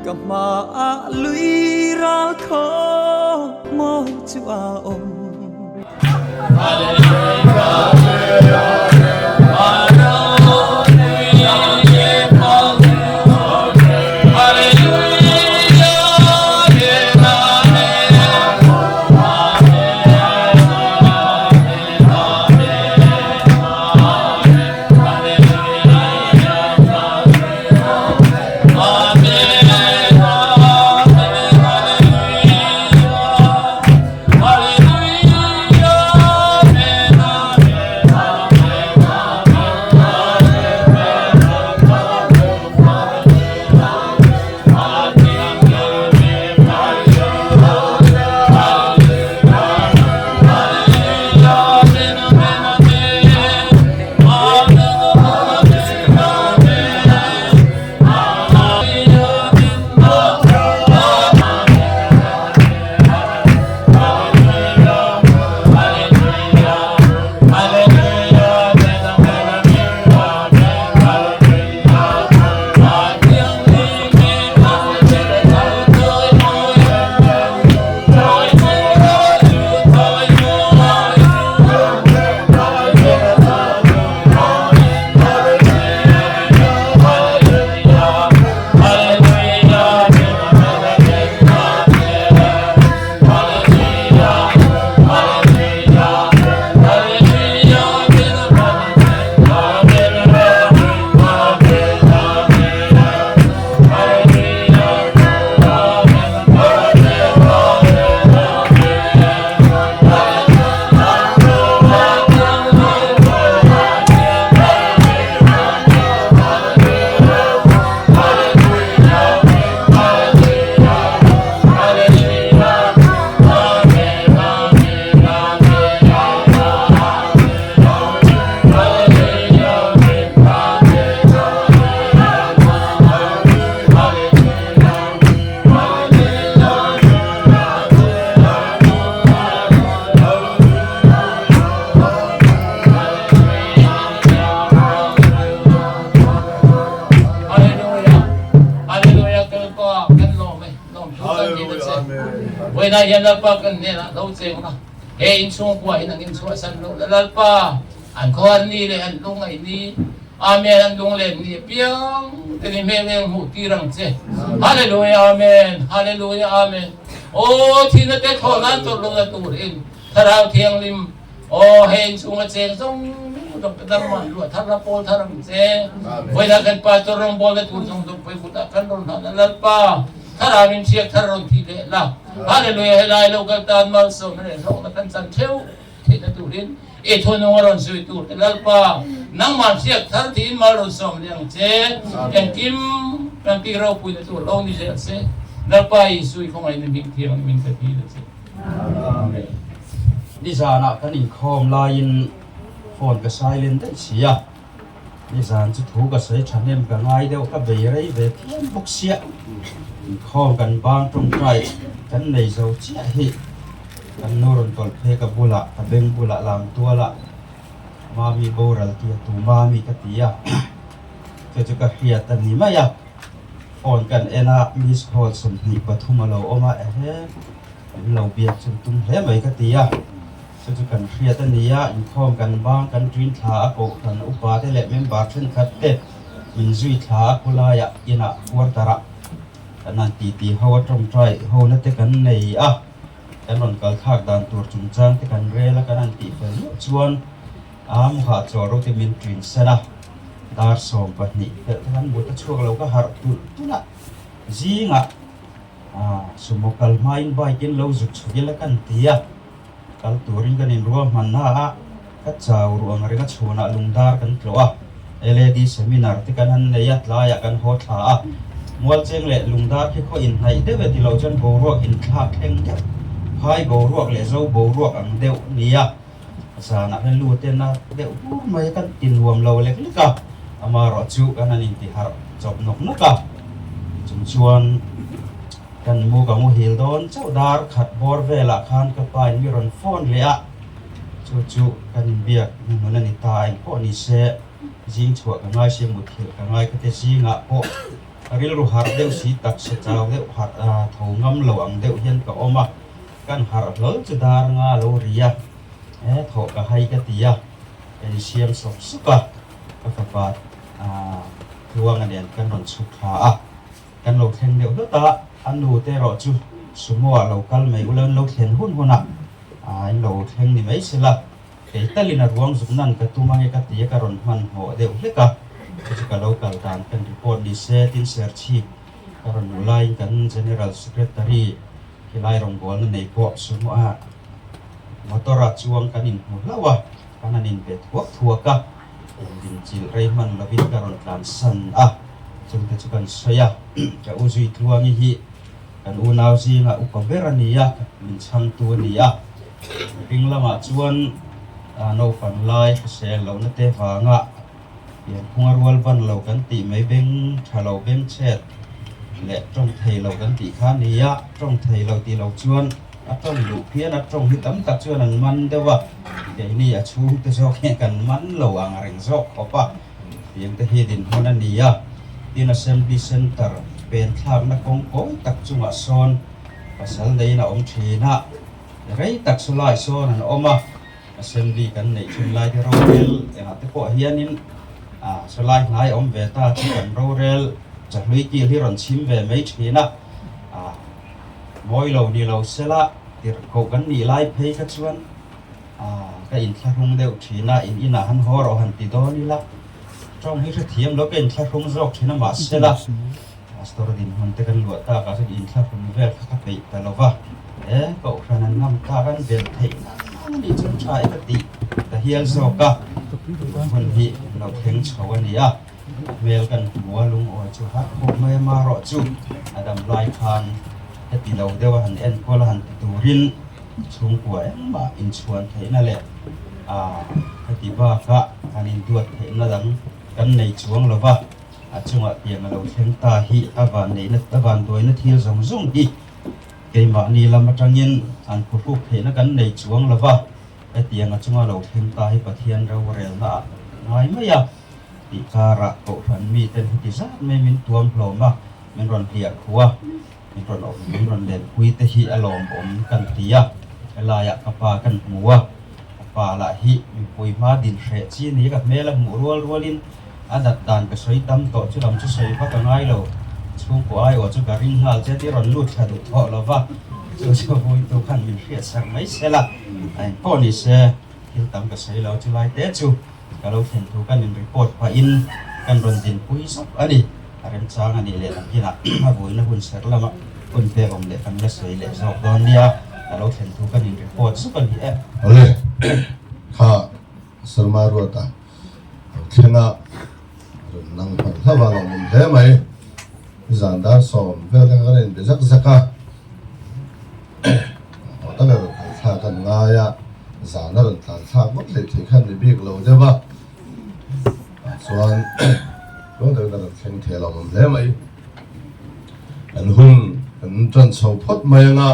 Ka hmaah lui ral khaw mawi chu a awm. Vawiinah hian Lalpa kan hnenah lo cheng la, he inchhungkua hi nangin chhuahsan loh la Lalpa, an khuar ni leh an lungaih ni, Amen, an lunglen ni apiang te ni hmel eng hmuh tir ang che. Hallelujah Amen, Hallelujah Amen. Aw thihna te thlawh nan tawrh lohna turin Thlarau Thianghlim, aw he inchhunga cheng zawng zawng te dam man luah thar la pawl thar ang che. Vawiinah kan Pastor rawngbawlna tur zawng zawng pawimawh kan rawn hlan a Lalpa, Thlarau in hriak thar rawn thih leh la. Hallelujah helai lo kal tan malsawmna leh hlawkna kan chan theuh theihna turin i thunung a rawn zui tur te Lalpa, nangmah hriak thar tiin mal rawn sawm leh ang che. Engkim kan tih ropuina tur lo ni zel se. Lalpa Isu i khawngaihna hming thiang min ka ti la che. Amen. Nizanah kan inkhawm laiin phone ka silent daih si a. Nizan chu thu ka sawi thahnem ka ngai deuh ka bei rei ve phian bawk sia. Inkhawm kan bang tawngtai kan nei zo chiah hi kan nu rawn tawlh phei ka bulah ka beng bulah lam tualah Mami boral tia tu Mami ka ti a chu chu ka hriat a ni mai a. Phone kan en a miss call 23 a lo awm a ehe min lo biak chu tum hle mai ka ti a. Chu chu kan hriat a ni a, inkhawm kan bang kan ṭin thla a kohhran upa te leh member thenkhat te min zui thla a khulaiah inah quarter ah kan han titi ho a tawngtai ho na te kan nei a, kan rawn kal thlak dan tur chungchang te kan rel a kan han tih fel meuh chuan a muhah chaw ro te min ṭin san a, dar 12 pelh te kan mut a chhuak lo ka harh tulh tulh a, zingah sumo kal hmain bike in lo zuk chhuk ila kan ti a. Kal turin kan inruahman na a, ka chau ruang ringa chhunah lungdar kan tlawh a, LAD seminar te kan han nei a, tlaiah kan haw thla a. Mualcheng leh lungdar khi khaw inhnaih deuh e tilo chuan boruak inthlak thleng deuh, phai boruak leh zo boruak ang deuh nia. Zanah hian lu te na deuh bur mai a, kan ti nuam lo lek lek a, amaherawhchu kan han intiharh chawp nawk nawk a, chung chuan. Kan mu ka muhil dawn chauh dar khat bawr velah khan ka pa in mi rawn phone leh a, chu chu kan inbiak hnuhnun a ni ta a, engpawh ni se zing chhuah ka ngai sia muthilh ka ngai ka te zingah pawh Rilru harh deuh si taksa chau deuh harh tho ngam lo ang deuh hian ka awm a, kan harh hlawl chu dar nga lo ri a, e thawh ka hai ka ti a, ka insiam sawk sawk a, ka fapa Tluanga nen kan rawn chhuk thla a, kan lo thleng deuh hlawt a, a nu te erawh chu sumo ah lo kal mai ula an lo thlen hun hun a, in lo thleng ni mai sela. Kei talin a ruang zuk nan ka tum ange ka ti a, ka rawn hmanhmawh deuh hlek a, chu chu ka lo kal dan kan report ni se tin Serchhip ka rawn hmuh laiin kan General Secretary khilai rawngbawlna nei pawh sumo a motor a chuang kan inhmu hlauh a, kan han inbe thuak thuak a, dinchilh rei hman lovin ka rawn tlansan a, chungte chu kan sawi a, ka u zui tluangi hi kan unau zinga upa ber a ni a, min chhangtu a ni a. Ring lamah chuan naupang lai hrisel lohna te vanga pianphunga rual ban lo kan tih mai beng tha lo beng chhet leh tawng thei lo kan tih kha a ni a, tawng thei lo tih lo chuan a tawng duh phian a, tawng hi tam tak chuan an man deuh a, keini a chhungte zawk hian kan man lo ang reng zawk khawp a, tiang te hi dinhmun a ni a, tin Assembly Centre pen thlakna kawng kawi tak chungah sawn pasal neiin a awm thin a. Rei tak chu lai sawn an awm a, assembly kan neih thin lai te rorel engah te pawh hianin ah sawlai hnai awm ve ta chu kan rorel chahlui kil hi rawn chhim ve mai thin a, ah mawi lo ni lo sela tirhkoh kan nih lai phei kha chuan ah ka inthlahrung deuh thin a, in inah han haw rawh han ti dawn ila tawng hi hrethiam lo ka inthlahrung zawk thin a mahsela. Pastor dinhmun te kan luah tak ah chuan inthlahrun vel kha ka peih ta lo va, he kohhran an ngam tak an bel theih nan nan a nih chuan tha e ka tih ta hial zawk a, hun hi lo thleng chho a ni a, hmel kan hmu a lungawi chu har khawp mai a marawh chu a dam lai khan heti lo deuh a han enkawl a han ti turin chhungkua engmah inchhuan theihna leh ah heti bakah han induat theihna dang kan nei chuang lo va. A chungah tiang a lo thleng ta hi a van neihna a van duaina thil zawng zawng hi keimahni lam atangin an phuhruk theihna kan nei chuang lo va, hetiang a chunga lo thleng ta hi Pathian rorelna ah ngai mai a tih karah Kohhran miten heti zat mai min tuam hlawm a, min rawn hliah khuh a, min rawn awm min rawn lenpui te hi a lawmawm kan ti a, helaiah ka pa kan hmu a, ka pa lah hi mipui hma din hreh chi a ni ka hmel a hmuh rual rualin A dat dan ka sawi tam tawh chu lam chu sawi vak a ngai lo. Chhungkaw aiawh chu ka ring nghal che ti rawn lut thla duh thawh lo va, chu chu vuitu khan min hriat sak mai se la. A engpawh ni se, thil tam ka sawi lo chu lai te chu ka lo thlen thu kan in report pahin kan rawn dinpui zawk a ni. A remchang a nih leh nakinah a vuina hun ser lama hun pek awm leh kan la sawi leh zawk dawn nia, ka lo thlen thu kan in report zuk a ni e. Awle, kha Salma Ruata. Lo thleng a, rawn lang hman hlauh a, lawmawm hle mai. Zan dar sawm vel te kha kan inbe zak zak a, haw taka rawn kal thlak an ngai a, zan a rawn tlan thlak vak theih theih khan ni bik lo deuh a, tah chuan tluang takin a rawn thleng thei a, lawmawm hle mai. Kan hun kan tan chho phawt mai ang a.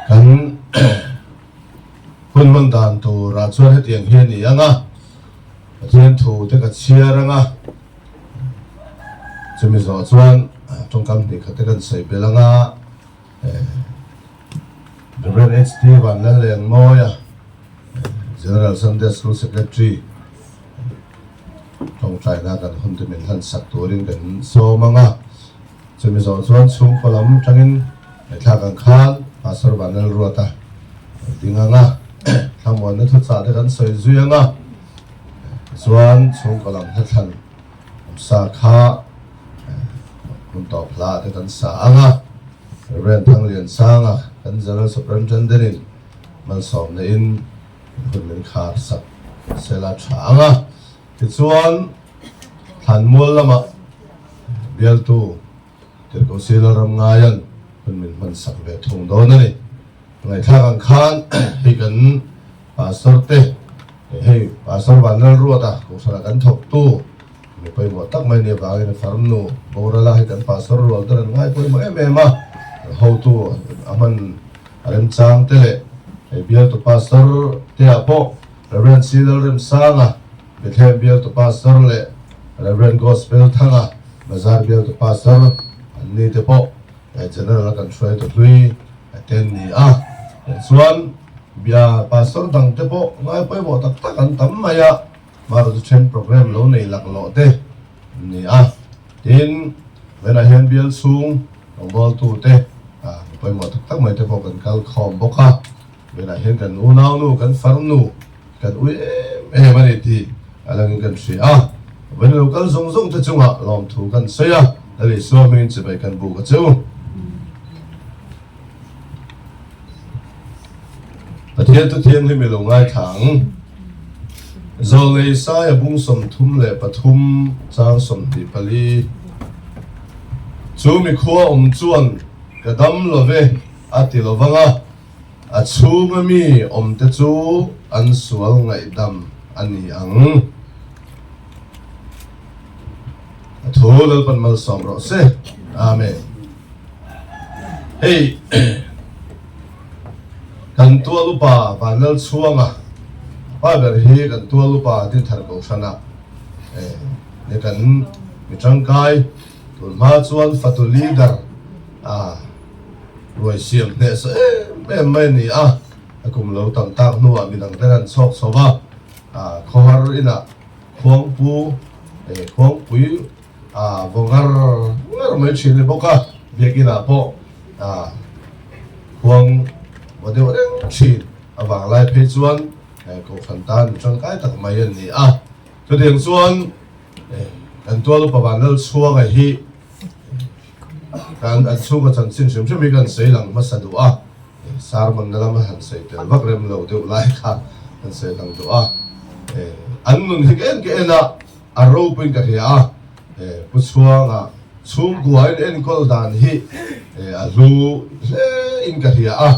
Kan Hun hman dan turah chuan hetiang hi a ni ang a, Pathian thu te ka chhiar ang a, chumi zawh chuan tawngkam hnih khat te kan sawi belh ang a, Rev. HT Vanlalengmawia, General Sunday School Secretary tawngtaina kan hun te min hlan sak turin kan sawm ang a, chumi zawh chuan chhungkaw lam atangin Thlak ang khan Pastor Vanlalruata ding ang a, thlamuanna thuchah te kan sawi zui ang a, tichuan chhungkaw lam hlathlan awm sa kha hun tawp hla te kan sa ang a, Rev. Thangliansanga kan General Superintendent in malsawmna in hun min khar sak sela tha ang a, tichuan thlanmual lamah bialtu Tirhkoh Sila ram ngaian hun min hman sak ve thung dawn a ni. Ngaihthlak ang khan hei kan Pastor te hei Pastor Vanlalruata Kohhranah kan thawktu mi pawimawh tak mai ni avangin farnu borala hei kan Pastor rual te rawn ngai pawimawh em em a, hotu a hman a remchang te leh hei bialtu Pastor te ah pawh Rev. Silal Remsanga Bethlehem bialtu Pastor leh. Rev. Gospel Thanga, Bazar Bialtu Pastor an ni te pawh General a kan hruai ta hlui te an ni a. Chuan bia Pastor dang te pawh ngai pawimawh tak tak an tam mai a, hmarawh chu then program lo nei laklawh te an ni a. Tin, vawiinah hian bial chhung rawngbawltu te pawimawh tak tak mai te pawh kan kal khawm bawk a. Vawiinah hian kan unaunu, kan farnu, kan ui em em a ni tih a langin kan hria a. Vawiin lo kal zawng zawng te chungah lawmthu kan sawi a, Lal Isua hmingin chibai kan buk a che u. Pathian thu thianghlim i lo ngaithla ang. Zawlnei Saia bung 33 chang 24 Chu mi khua awm chuan ka dam lo ve a ti lo vang a, a chhunga mi awmte chu an sual ngaihdam a ni ang. A thu Lalpan malsawm rawh se. Amen. Hei kan tual upa Vanlalchhuanga pa ber hi kan tual upa Dinthar Kohhrana ne kan mi tangkai tun hma chuan fatu leader a ruai siam hneh sa em em mai a ni a, a kum lo tam tak hnuah midang ten an chhawk chho va, khawhar inah Khuangpu Khuangpui a vaw ngar ngar mai thin a ni bawk a, biakinah pawh khuang vaw deuh reng thin avang lai phei chuan kohhran tan mi tangkai tak mai a ni a. Chutiang chuan kan tual upa Vanlalchhuanga hi kan an chhunga chanchin hrim hrim hi kan sawi lang hmasa duh a, sermon na lama han sawi tel vak rem lo deuh lai kha kan sawi lang duh a. An nun hi ka en ka en a, a ropuiin ka hria a, Pu Chhuanga chhungkua in enkawl dan hi a hlu hle in ka hria a,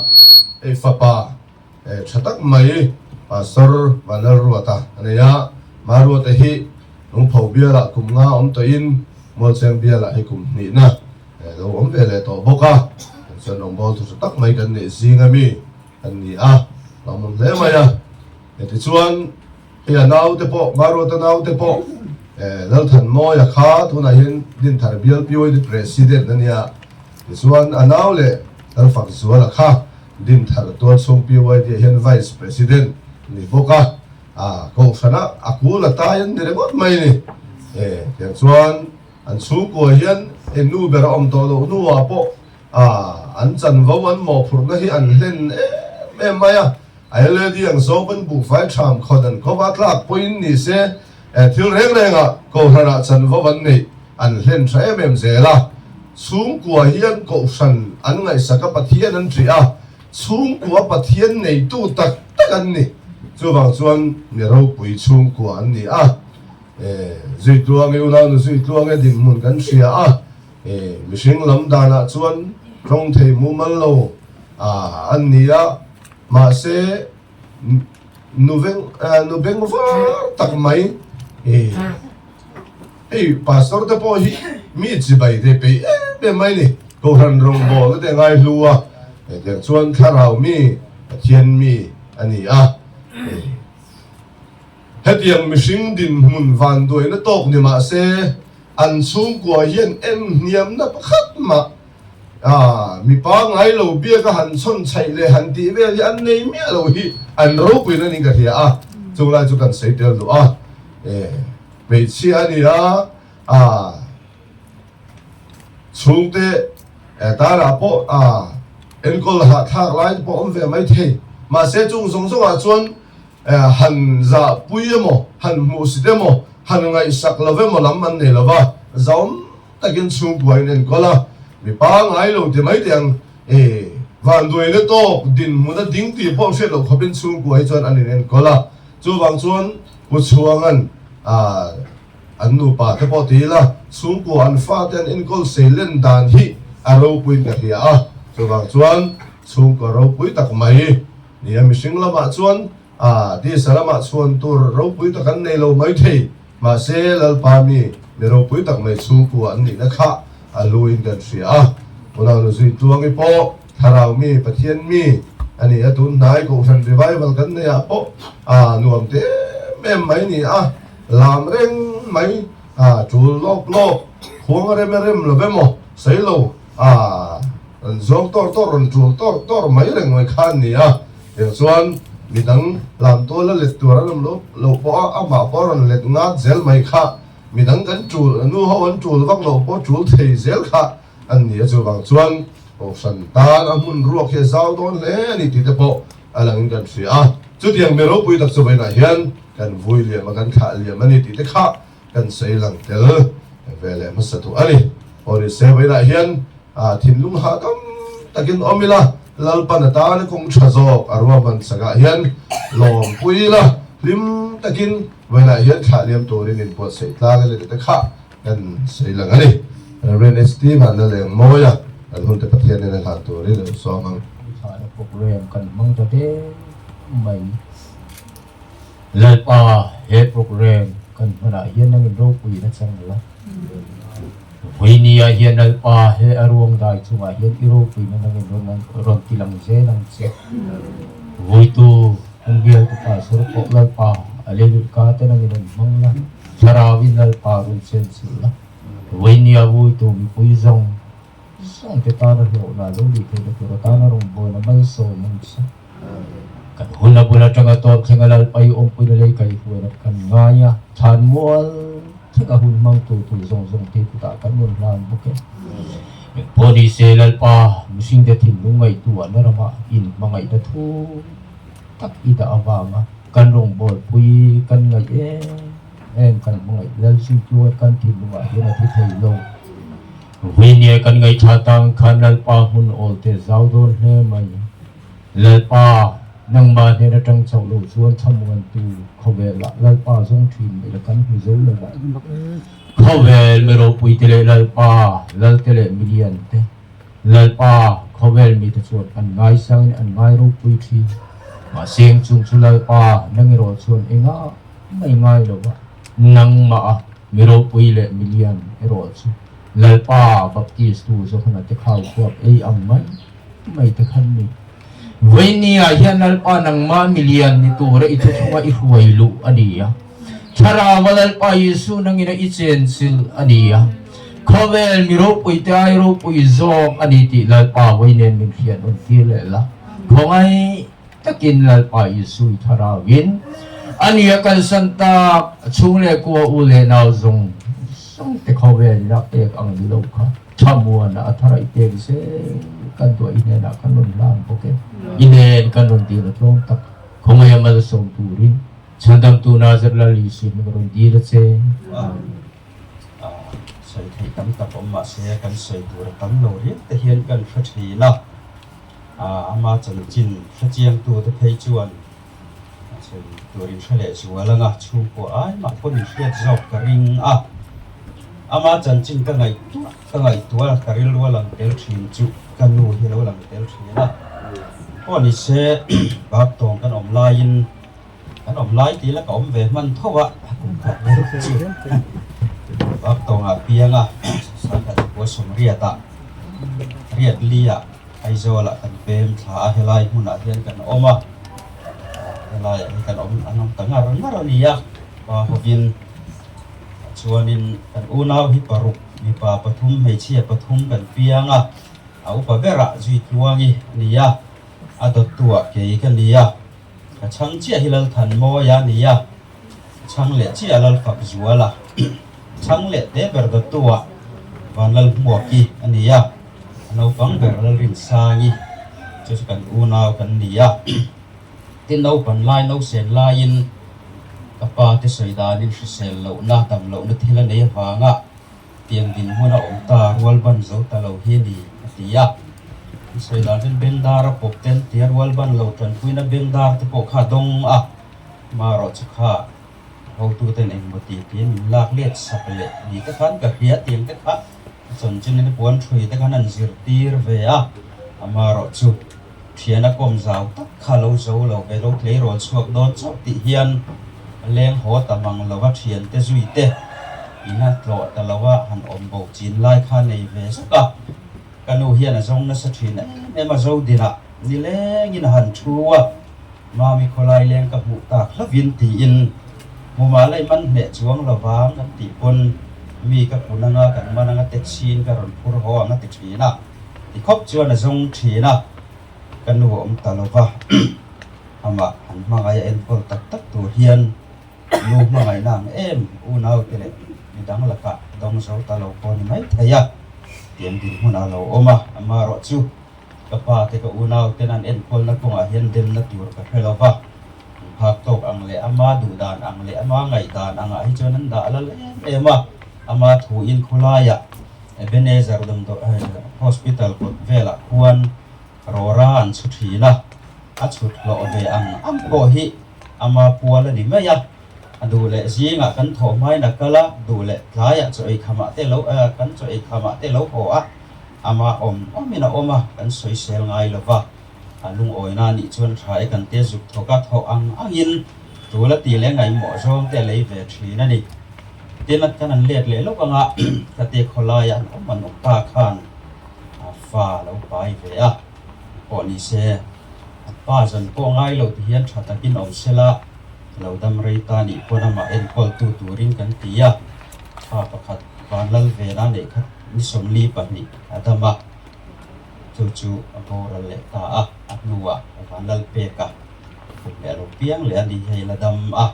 hei fapa tha tak mai Pastor Vanlalruata a nei a, Maruata hi Lungpho bialah kum nga awm tawhin Mualcheng bialah hi kum hnihna lo awm ve leh tawh bawk a, chuan rawngbâwl thu tha tak mai kan neih zinga mi kan ni a, lawmawm hle mai a, tichuan Hei a naute pawh, Maruata naute pawh Lalthanmawia kha tunah hian Dinthar bial PYD President a nia. Tichuan a nau leh Lalfakzuala kha Dinthar tualchhung PYD ah hian Vice President a ni bawk a. A kohhrana a kul a tai an ni ringawt mai a ni. Tiang chuan an chhungkua hian hei nu ber a awm tawh loh hnuah pawh an chanvo an mawhphurhna hi an hlen em em mai a. A led ang zawng pawn buhfai tham khawt an kawp a, tlak pawhin ni se thil reng renga Kohhranah chanvo an neih an hlen tha em em zel a. Chhungkua hian Kohhran an ngaihsak a, Pathian an ṭih a, chhungkua Pathian neitu tak tak an ni. Chuvang chuan mi ropui chhungkua an ni a. Zuitluange unaunu Zuitluange dinhmun kan hria a, mihring lam danah chuan tawng thei mumal lo an ni a. Mahse, nu veng nu beng var tak mai hei pastor te pawh hi mi chibai te peih em em mai ni. Kohhran rawngbawlna te ngai hlu a, hetiang chuan thlarau mi Pathian mi a ni a. Hetiang mihring dinhmun vanduaina tawk ni mahse, an chhungkua hian en hniamna pakhat mah A, mi pangngai lo biak a han chhawn chhaih leh han tih vel hi an nei miah lo hi an ropuiin a nih ka hria a, chung lai chu kan sawi tel duh a. E, hmeichhia a ni a, a chhungte e tarah pawh a enkawl hahthlak lai te pawh awm ve mai thei. Mahse chung zawng zawngah chuan e han zahpui emaw, han hmuhsit emaw, han ngaihsak lo emaw lam an nei lo va, zahawm takin chhungkua in enkawl a, mi pangngai lo ti mai teh ang, e, vanduaina tawk dinhmun a ding tih pawh hriat loh khawpin chhungkua hi chuan an in enkawl a, chuvang chuan Pu Chhuanga'n a an nupa te pawh ti ila chhungkua an fate an enkawl sei len dan hi a ropuiin ka hria a, chuvang chuan chhungkua ropui tak mai ni a, mihring lamah chuan a tisa lamah chhuan tur ropui tak an nei lo mai thei. Mahse, Lalpa mi, mi ropui tak mai chhungkua an nihna kha a luin kan hria a. Unau Nuzui Tluangi pawh Thlarau mi, Pathian mi a ni a, tun hnai Kohhran revival kan neih ah pawh a nuam te em em mai ni a, lam reng mai A tul lawp lawp, khuang a rem a rem lo emaw sawi lo, a rawn zawng tawr tawr rawn tul tawr tawr mai reng mai kha an ni a. Tiang chuan midang lamtual a let tur an awm lo loh pawh a, amah pawh a rawn let ngat zel mai kha. Midang kan tul, nu ho an tul vak loh pawh tul thei zel kha an ni a. Chuvang chuan Kohhran tan a hmun ruak hi a zau dawn hle a ni tih te pawh a langin kan hria a. Chutiang mi ropui tak chu vawiinah hian kan vui liam a, kan thlah liam a ni tih te kha kan sawi lang tel ve leh hmasa duh a ni. Aw ni se vawiinah hian thinlung hahdam takin awm ila, Lalpan atana kawng tha zawk a ruahman chakah hian lawmpui ila, hlim takin vawiinah hian thlah liam turin inbuatsaih tlang a ni tih te kha kan sawi lang a ni. Rev. ST Vanlalengmawia kan hunte Pathianin a hlan turin a lo sawm ang. Thlahna program kan hmang ta deuh mai. Lalpa, he program kan hmanah hian nangin ropui na chang la. Vawinia hian Lalpa, he a ruang dai chungah hian i ropuina nangin rawn rawn ti lang zel ang che. Vawitu kan bialtu pastor pawh Lalpa, a leilut ka te nangin rawn hmang la, thlarauin Lalpa rawn chen chilh la. Vawinia vawitu mipui zawng zawng te tana hlawhna lo nih theihna tur atana rawngbawlna malsawm ang che. Kan hun a bul atanga tawp thleng a Lalpai awmpuina lei kaihhuan kan ngai a, thlan mual thleng a hun hmang tur tur zawng zawng te kutah kan rawn hlan bawk e. Engpawh ni se Lalpa mihringte thinlung ngaihtuahna ramah inhmangaihna thu tak i dah avanga kan rawngbawlpui kan ngaih em em kan hmangaih Lalzui chuan kan thinlungah hian a thi thei lo. Vawinia kan ngaihthla tang khan Lalpa hmun awl te zau dawn hle mai. Lalpa, nangmah hnen atang chauh lo chuan thlamuantu khawvelah Lalpa zawng thin mai la kan hmu zo lo a. Khawvel mi ropui te leh Lalpa, Lal te leh milian te, Lalpa, khawvel mite chuan an ngaisangin an ngai ropui thin. Mahse eng chung chu Lalpa, nang erawh chuan engah mai ngai lo a, nangmah a Mi ropui leh milian erawh chu Lalpa Baptist tu Johana te khau khuap ei ang mai mai te khan ni. Vawinia hian Lalpa nangmah milian ni tura i thuthlunga i hruai luh a ni a. Thlarau a Lalpa Jesuh nangina i chenchilh a ni a. Khawvel mi ropui te ai ropui zawk a ni tih Lalpa vawi nen min hriat rawn tir leh la. Khawngaih takin Lalpa Jesuh i thlarauin a ni a kalsan tak chhung leh kua u leh nau zawng zawng te khawvel in a pek ang ni lo kha thamuana a thar a i pek zel kan duah i hnenah kan rawn hlan bawk e. I nen kan rawn dil a tlawm tak khawngaih a malsawm turin Chhandamtu Nazareth Lal Jesuh hming rawn dil a che. A sawi theih tam tak awm mahse kan sawi tur a tam lo riau te hian kan hre thin a. Ama chanchin hrechiangtute phei chuan a sawi tur in hre leh zual ang a, chhungkua ai mah pawn in hriat zawk ka ring a. Ama chanchin ka ngaihtuah ka ngaihtuah a, ka rilru a lang tel thin chu ka nu hi a lo lang tel thin a. Pawh ni se bak tawng kan awm laiin kan awm lai tih la ka awm ve hman tho a, kum khat vel chu bak tawngah piang a, sangkhat khua sawmriatah riat li-ah. Aizawlah kan pem thla a, helai hmunah hian kan awm a, helaiah hi kan awm an awm ta ngar ngar a ni a, pa hovin chuanin kan unau hi paruk mipa pathum hmeichhia pathum kan piang a, a upa berah zui tluangi a ni a, a dawttuah kei ka ni a, ka chhang chiah hi Lalthanmawia a ni a, chhang leh chiah Lalfak Zuala, chhang leh te ber dawttuah Vanlalhmuaki a ni a. A naupang ber Lalrinsangi chu chu kan unau kan ni a, tin naupan lai nausen laiin ka pa te sawi danin hrisel lohna dam lohna thil a nei avanga tiang dinhmun a awm ta rual ban zo ta lo hi a ni a ti a. An sawi dan chuan bengdar a pawp ten tia rual ban lo tanpuina bengdar te pawh kha a dawng a, amaherawh chu kha hotuten engmaw tih tiin min lak let sak leh ni te khan ka hria tiang te kha a chanchin puan thui te khan an zirtir ve a, amaherawh chu thiana kawm zau tak kha lo zo lo ve lo tleirawl chhuak dawn chauh tih hian a leng haw ta mang lo a thiante zui te in a tlawh ta lo a han awm bo chin lai kha nei ve zuk a, ka nu hian a zawng nasa thin em em a zo dinah nilengin a han thu a. Mami khawlai leng ka hmuh tak hlavin tiin hmumah lei man hneh chuang lovang kan tih pawn. Mi ka pun anga kan man anga taxi in ka rawn phur haw ang a ti thin a, ti khawp chuan a zawng thin a, ka nu a awm ta lo va, amah han hmangaih a enkawl tak tak tur hian nu hmangaihna ang em unau te leh midang lakah dawng zo ta lo pawh a ni maithei a, tiang dinhmun a lo awm a, amaherawhchu ka pa te ka unau ten an enkawlna kawngah hian demna tur ka hre lo va. Phak tawk ang leh ama duh dan ang leh ama ngaih dan angah hi chuan an dah lal em em a, ama thu in khawlaiah Ebenezer damdawi hospital kawt velah khuan rawra an chhu thin a, a chhut hlawh ve ang ang pawh hi ama pual a ni mai a, a duh leh zingah kan thawh hmain a kal a, duh leh tlaiah chaw ei khamah te lo kan chaw ei khamah te lo haw a, ama awm awmin a awm a, kan sawisel ngai lo va. A lungawina a nih chuan tha e kan te zuk thawk a, thawh ang angin tul a tih leh ngaihmawh zawng te a lei ve thin a ni. Tin a kan an let leh lawk anga ka te khawlaia an awm an awm ta khan a fa a lo pai ve a, pawh ni se a pa zan pawh ngai lo ti hian tha takin awm sela lo dam rei ta nih pawn amah enkawl tu turin kan ti a, fa pakhat Vanlal vena neih kha ni 42 a dam a. Chu chu a boral leh ta a, a hnuah Vanlal peka kum leh a lo piang leh a ni hei la dam a,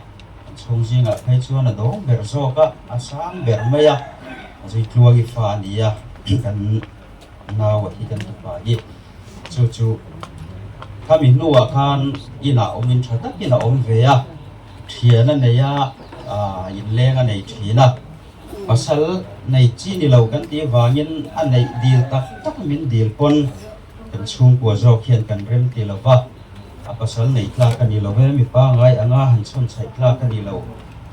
an chhung zingah phei chuan a dawng ber zawk a, a sang ber mai a, a zui tluangi fa a ni a, kan nau a hi kan tupa hi chu chu khami hnuah khan inah awmin tha takin a awm ve a, thian a nei a, inleng a nei thin a. Pasal nei chi ni lo kan tih vangin a neih dil tak tak min dil pawn kan chhungkua zawk hian kan rem ti lo va, a pasal nei tlak a ni lo e, mi pangai anga han chhawn chhaih tlak a ni lo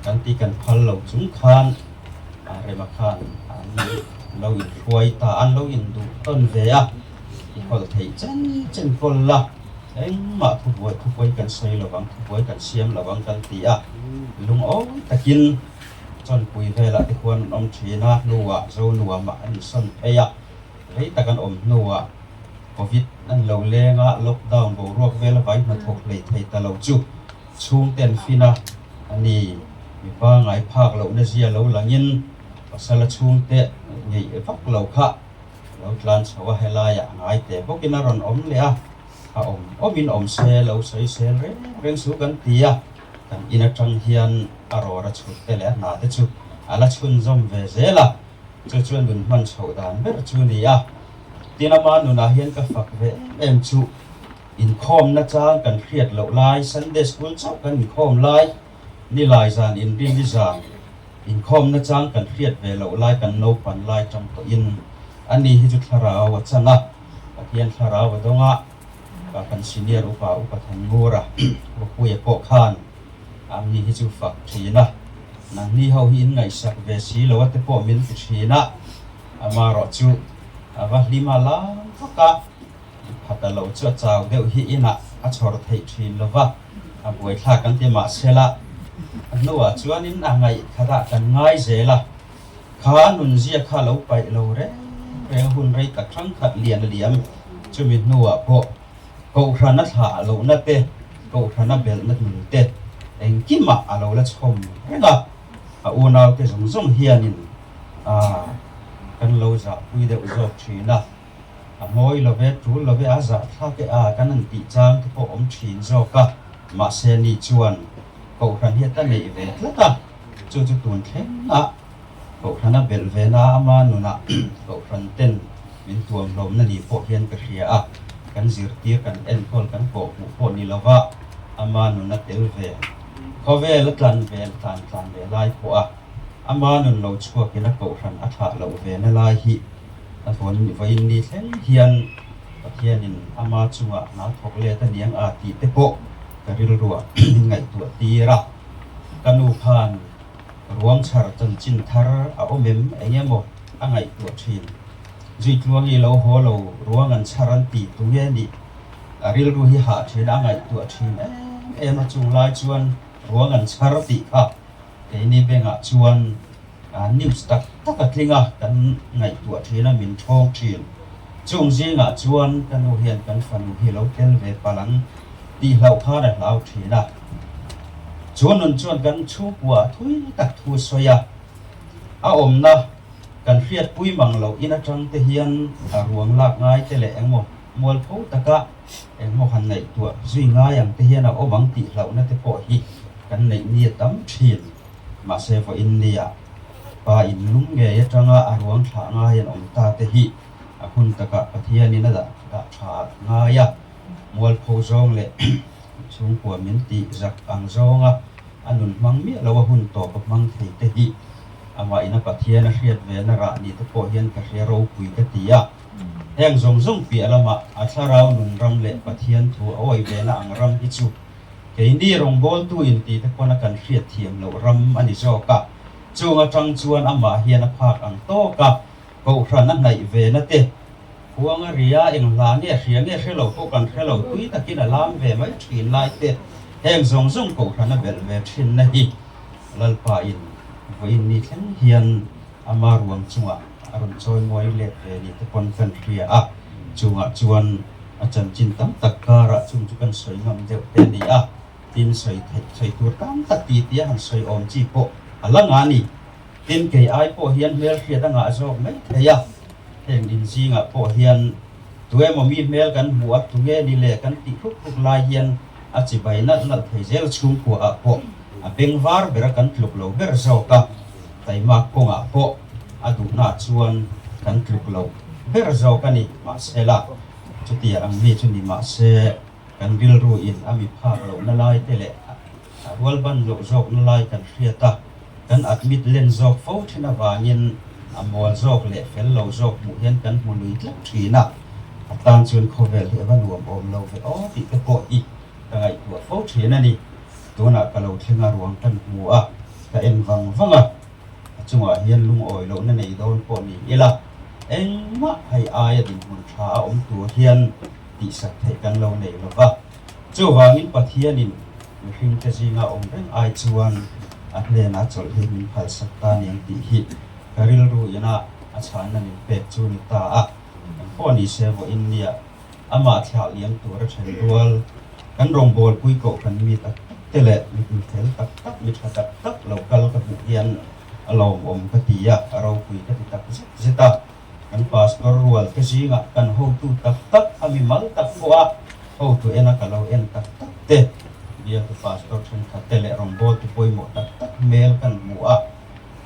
kan ti kan phal lo chung khan a rema khan an lo inhruai ta, an lo induh tawn ve a, i hawlh theih chen chen kawl la, engmah thubuai thubuai kan sawi lo vang, thubuai kan siam lo vang kan ti a, lungawi takin. Chawnpui velah te khuan an awm thin a, hnuah Zonuamah an insawn phei a, rei tak an awm hnuah Covid an lo leng a, lockdown boruak vel a vai hnathawk hlei thei ta lo chu chhungte an fin a, a ni mipa ngai phak lohna zia lo langin pasala chhungte ngeih vak lo kha lo tlan chho a, helaiah a ngai teh bawkin a rawn awm leh a, a awm awmin awm se lo sawi sel reng reng su kan ti a. Kan in atang hian a rawr a chhut te leh a hna te chu a la chhunzawm ve zel a, chu chuan nun hman chhoh dan ber chu a ni a. Tin ama nunah hian ka fak ve em em chu inkhawmna chang kan hriat loh lai, Sunday school chauh kan inkhawm lai, nilai zan inrinni zan inkhawmna chang kan hriat ve loh lai kan naupan lai tang pawhin ani hi chu thlarau a chang a, Pathian thlarau a dawng a. Ka kan senior upa upa Thanngura Ropuia pawh khan amni hi chu fak thin a, nangni ho hi in ngaihsak ve si lo a te pawh min ti thin a, amarawh chu a va hlim a lam vak a, phat a lo chu a chau deuh hi inah a chhawr theih thin lo va, a buaithlak kan ti mahsela a hnuah chuanin a ngaih khatah kan ngai zel a, Kha nunzia kha lo paih lo reng reng hun rei tak hrangkhat lian a liam. Chumi hnuah pawh Kohhrana thlah lohna te, Kohhrana belhna nun te engkimah a lo la chhawm reng a. A unaute zawng zawng hianin a kan lo zahpui deuh zawk thin a. A mawi lo ve, tul lo ve, a zahthlak e a kan han tih chang te pawh awm thin zawk a. Mahse ni chuan Kohhran hi a ta neih ve tlat a. Chu chu tun thlengah Kohhrana belh ve na ama nunah Kohhran ten min tuam hlawmna ni pawh hian ka hria a, kan zirtir kan enkawl kan kawh hmuh pawh ni lova ama nuna tel ve khawvel a tlan ve tlan tlan ve lai pawh a ama nun lo chhuakin a Kohhran a thlah loh ve na lai hi a vawn vawiin ni thleng hian Pathianin ama chungah hna thawk let a niang a tih te pawh ka rilruah min ngaihtuah tir a. Ka nu khan ruang chhar chanchin thar a awm em eng emaw a ngaihtuah thin. Zuitluangi lo haw lo ruang an chhar an ti tu nge nih? A rilru hi hah thin a ngaihtuah thin em em a chung lai chuan ruang an chhar tih kha keini bengah chuan news tak tak a tling a kan ngaihtuah thin a min thawng thin. Chung zingah chuan ka nu hian kan fanu hi lo tel ve palh ang tih hlauh khan a hlau thin a. Chu nun chuan kan chhungkua thui tak thu sawi a. A awmna kan hriatpui mang loh in atang te hian a ruang lak ngai te leh engmaw mualpho taka engmaw han ngaihtuah zui ngai ang te hian a awm ang tih hlauhna te pawh hi kan neih ni a tam thin. Mahse vawiin nia pa in lum ngei atanga a ruang thlah ngai an awm ta te hi a hun takah Pathianin a dah tha ngai a, mualpho zawng leh chhungkua min tih zak ang zawnga a nun hmang miah lo a hun tawp a hmang thei te hi amah ina Pathian a hriat ve na rah ni te pawh hian ka hria ropui ka ti a. Heng zawng zawng piah lamah a thlarau nun ram leh Pathian thu a awi ve na ang ram hi chu keini rawngbawltu in ti te pawn a kan hriat thiam loh ram a ni zawk a. Chung atang chuan amah hian a phak ang tawk a, kohhran a hnaih ve na te Huang a ria, eng hla nge hria nge hre lo pawh kan hre lo, tui takin a lam ve mai thin lai te, heng zawng zawng kohhran a belh ve thin na hi Lalpa in vawiin ni thleng hian ama ruang chungah a rawn chawi muai let ve ni te pawn kan hria a, chungah chuan a chanchin tam tak karah chung chu kan sawi ngam deuh te a ni a, tin sawi theih sawi tur tam tak ti tia han sawi awm chi pawh a la nga ni. Tin, kei ai pawh hian hmelhriat a ngah zawk mai thei a, heng in zingah pawh hian tuemaw mi hmel kan hmu a, tunge ni le kan tih hruk hruk lai hian a chibai nalh nalh thei zel chhungkua ah pawh a beng var ber a kan tluk lo ber zawk a, taimak kawngah pawh a duhna chuan kan tluk lo ber zawk a ni. Mahsela, chutia ang mi chu ni mahse kan rilru in a mi phak lohna lai te leh a rualban loh zawkna lai kan hriat a, kan admit len zawk fo thin avangin a mawl zawk leh fel lo zawk hmuh hian kan hmu lui tlat thin a, a tan chuan khawvel hi a va nuam awm lo ve aw tih te pawh hi ka ngaihtuah fo thin a ni. Tunah ka lo thleng a ruang kan hmu a, ka en vang vang a, a chungah hian lungawi lohna nei dawn pawh ni ila engmah hei aia dinhmun tha a awm tur hian tihsak theih kan lo nei lo va. Chuvangin Pathianin mihringte zinga awm reng ai chuan a hnenah chawlh hi min phalsak ta ni ang tih hi ka rilru ina a chhanna min pek chu ni ta a. Eng pawh ni se vawiin nia amah thlah liam tura then rual kan rawngbawlpui kohhran mi tak tak te leh mi fel tak tak, mi tha tak tak lo kal ka hmuh hian a lawmawm ka ti a, a ropui ka ti tak zet zet a. Kan pastor rual te zingah kan hotu tak tak a mimal tak pawh a hotu ena ka lo en tak tak te, bialtu pastor thenkhat te leh rawngbawltu pawimawh tak tak hmel kan hmu a,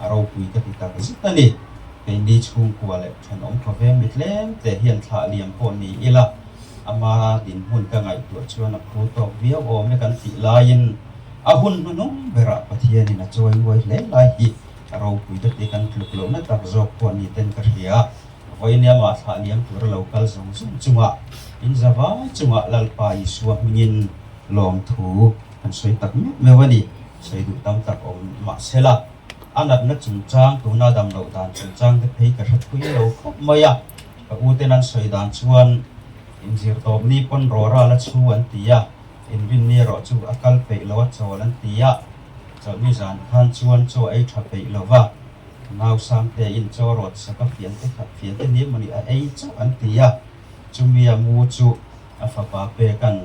a ropui ka ti tak zet a ni. Keini chhungkua leh thenawm khawveng mi tlem te hian thlah liam pawh ni ila, ama dinhmun ka ngaihtuah chuan a phu tawk viau awm e kan tih laiin a hun hnuhnung berah Pathianin a chawi nguai hle lai hi A ropui te tih kan tluk lohna tak zawk pawh ni ten ka hria. Vawinia mah thlah liam tura lo kal zawng zawng chungah in za vai chungah Lalpa Isua hmingin lawmthu kan sawi tak meuh meuh a ni. Sawi duh tam tak awm mahsela a natna chungchang tuna dam loh dan chungchang te phei ka hre thui lo khawp mai a. Ka u ten an sawi dan chuan inzir tawp ni pawn rawra la chhu an ti a, inrinni erawh chu a kal peih lo a chawl an ti a. Chawlhni zan khan chuan chaw ei tha peih lo va, nausang te in chaw rawt sak a fian te khat fian te ni mawni a ei chauh an ti a, chumi a mu chu a fapa pek an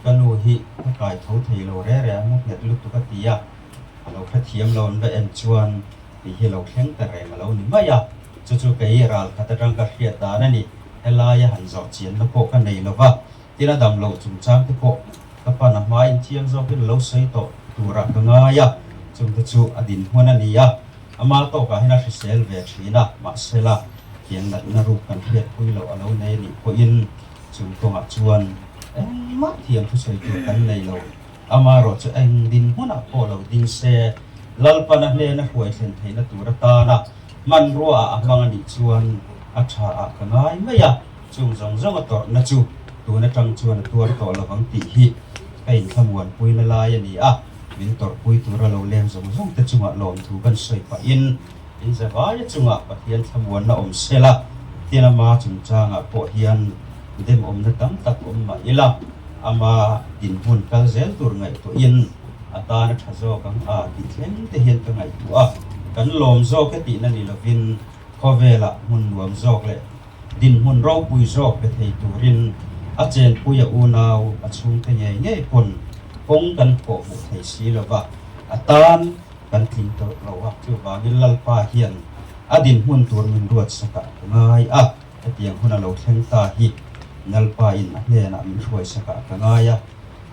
ka nu hi ka kai tho thei lo re re a mu nghet lutuk a ti a, a lo hrethiam lo an va en chuan tih hi lo thleng ta reng a lo ni mai a, chu chu kei ral khat atang ka hriat dan a ni, helaia han zawh chianna pawh ka nei lo va. Tin a dam loh chungchang te pawh ka pan a hma in chiang zawkin a lo sawi tawh turah ka ngai a, chungte chu a dinhmun a ni a, ama tawkah hian a hrisel ve thin a, mahsela tiang natna ruk kan hriatpui loh a lo nei a nih pawhin chung kawngah chuan engmah thiam thusawi tur kan nei lo, amaherawh chu eng dinhmunah pawh lo ding se Lalpana hnena hruai thlen theihna tur atana hmanrua ah a hmang a nih chuan a tha ah ka ngai mai a. Chung zawng zawng a tawrhna chu tun atang chuan a tuar tawh lo vang tih hi ka inthlamuanpuina lai a ni a, min tawrhpui tura lo leng zawng zawng te chungah lawmthu kan sawi pahin inzavaia chungah Pathian thlamuanna awm sela, tin ama chungchangah pawh hian demawmna tam tak awm mah ila, ama dinhmun kal zel tur ngaihtuahin a tan a tha zawk ang a tih thleng te hian ka ngaihtuah a, kan lawm zawk e tihna ni lovin khawvelah hmun nuam zawk leh Dinhmun ropui zawk pe thei turin a chenpui a unau a chhungte ngei ngei pawn kawng kan kawh hmuh thei si lo va, a tan kan tling tawh lo a, chuvangin Lalpa hian a dinhmun tur min ruatsak ah ka ngai a, hetiang hun a lo thleng ta hi Lalpa in a hnenah min hruaisak ah ka ngai a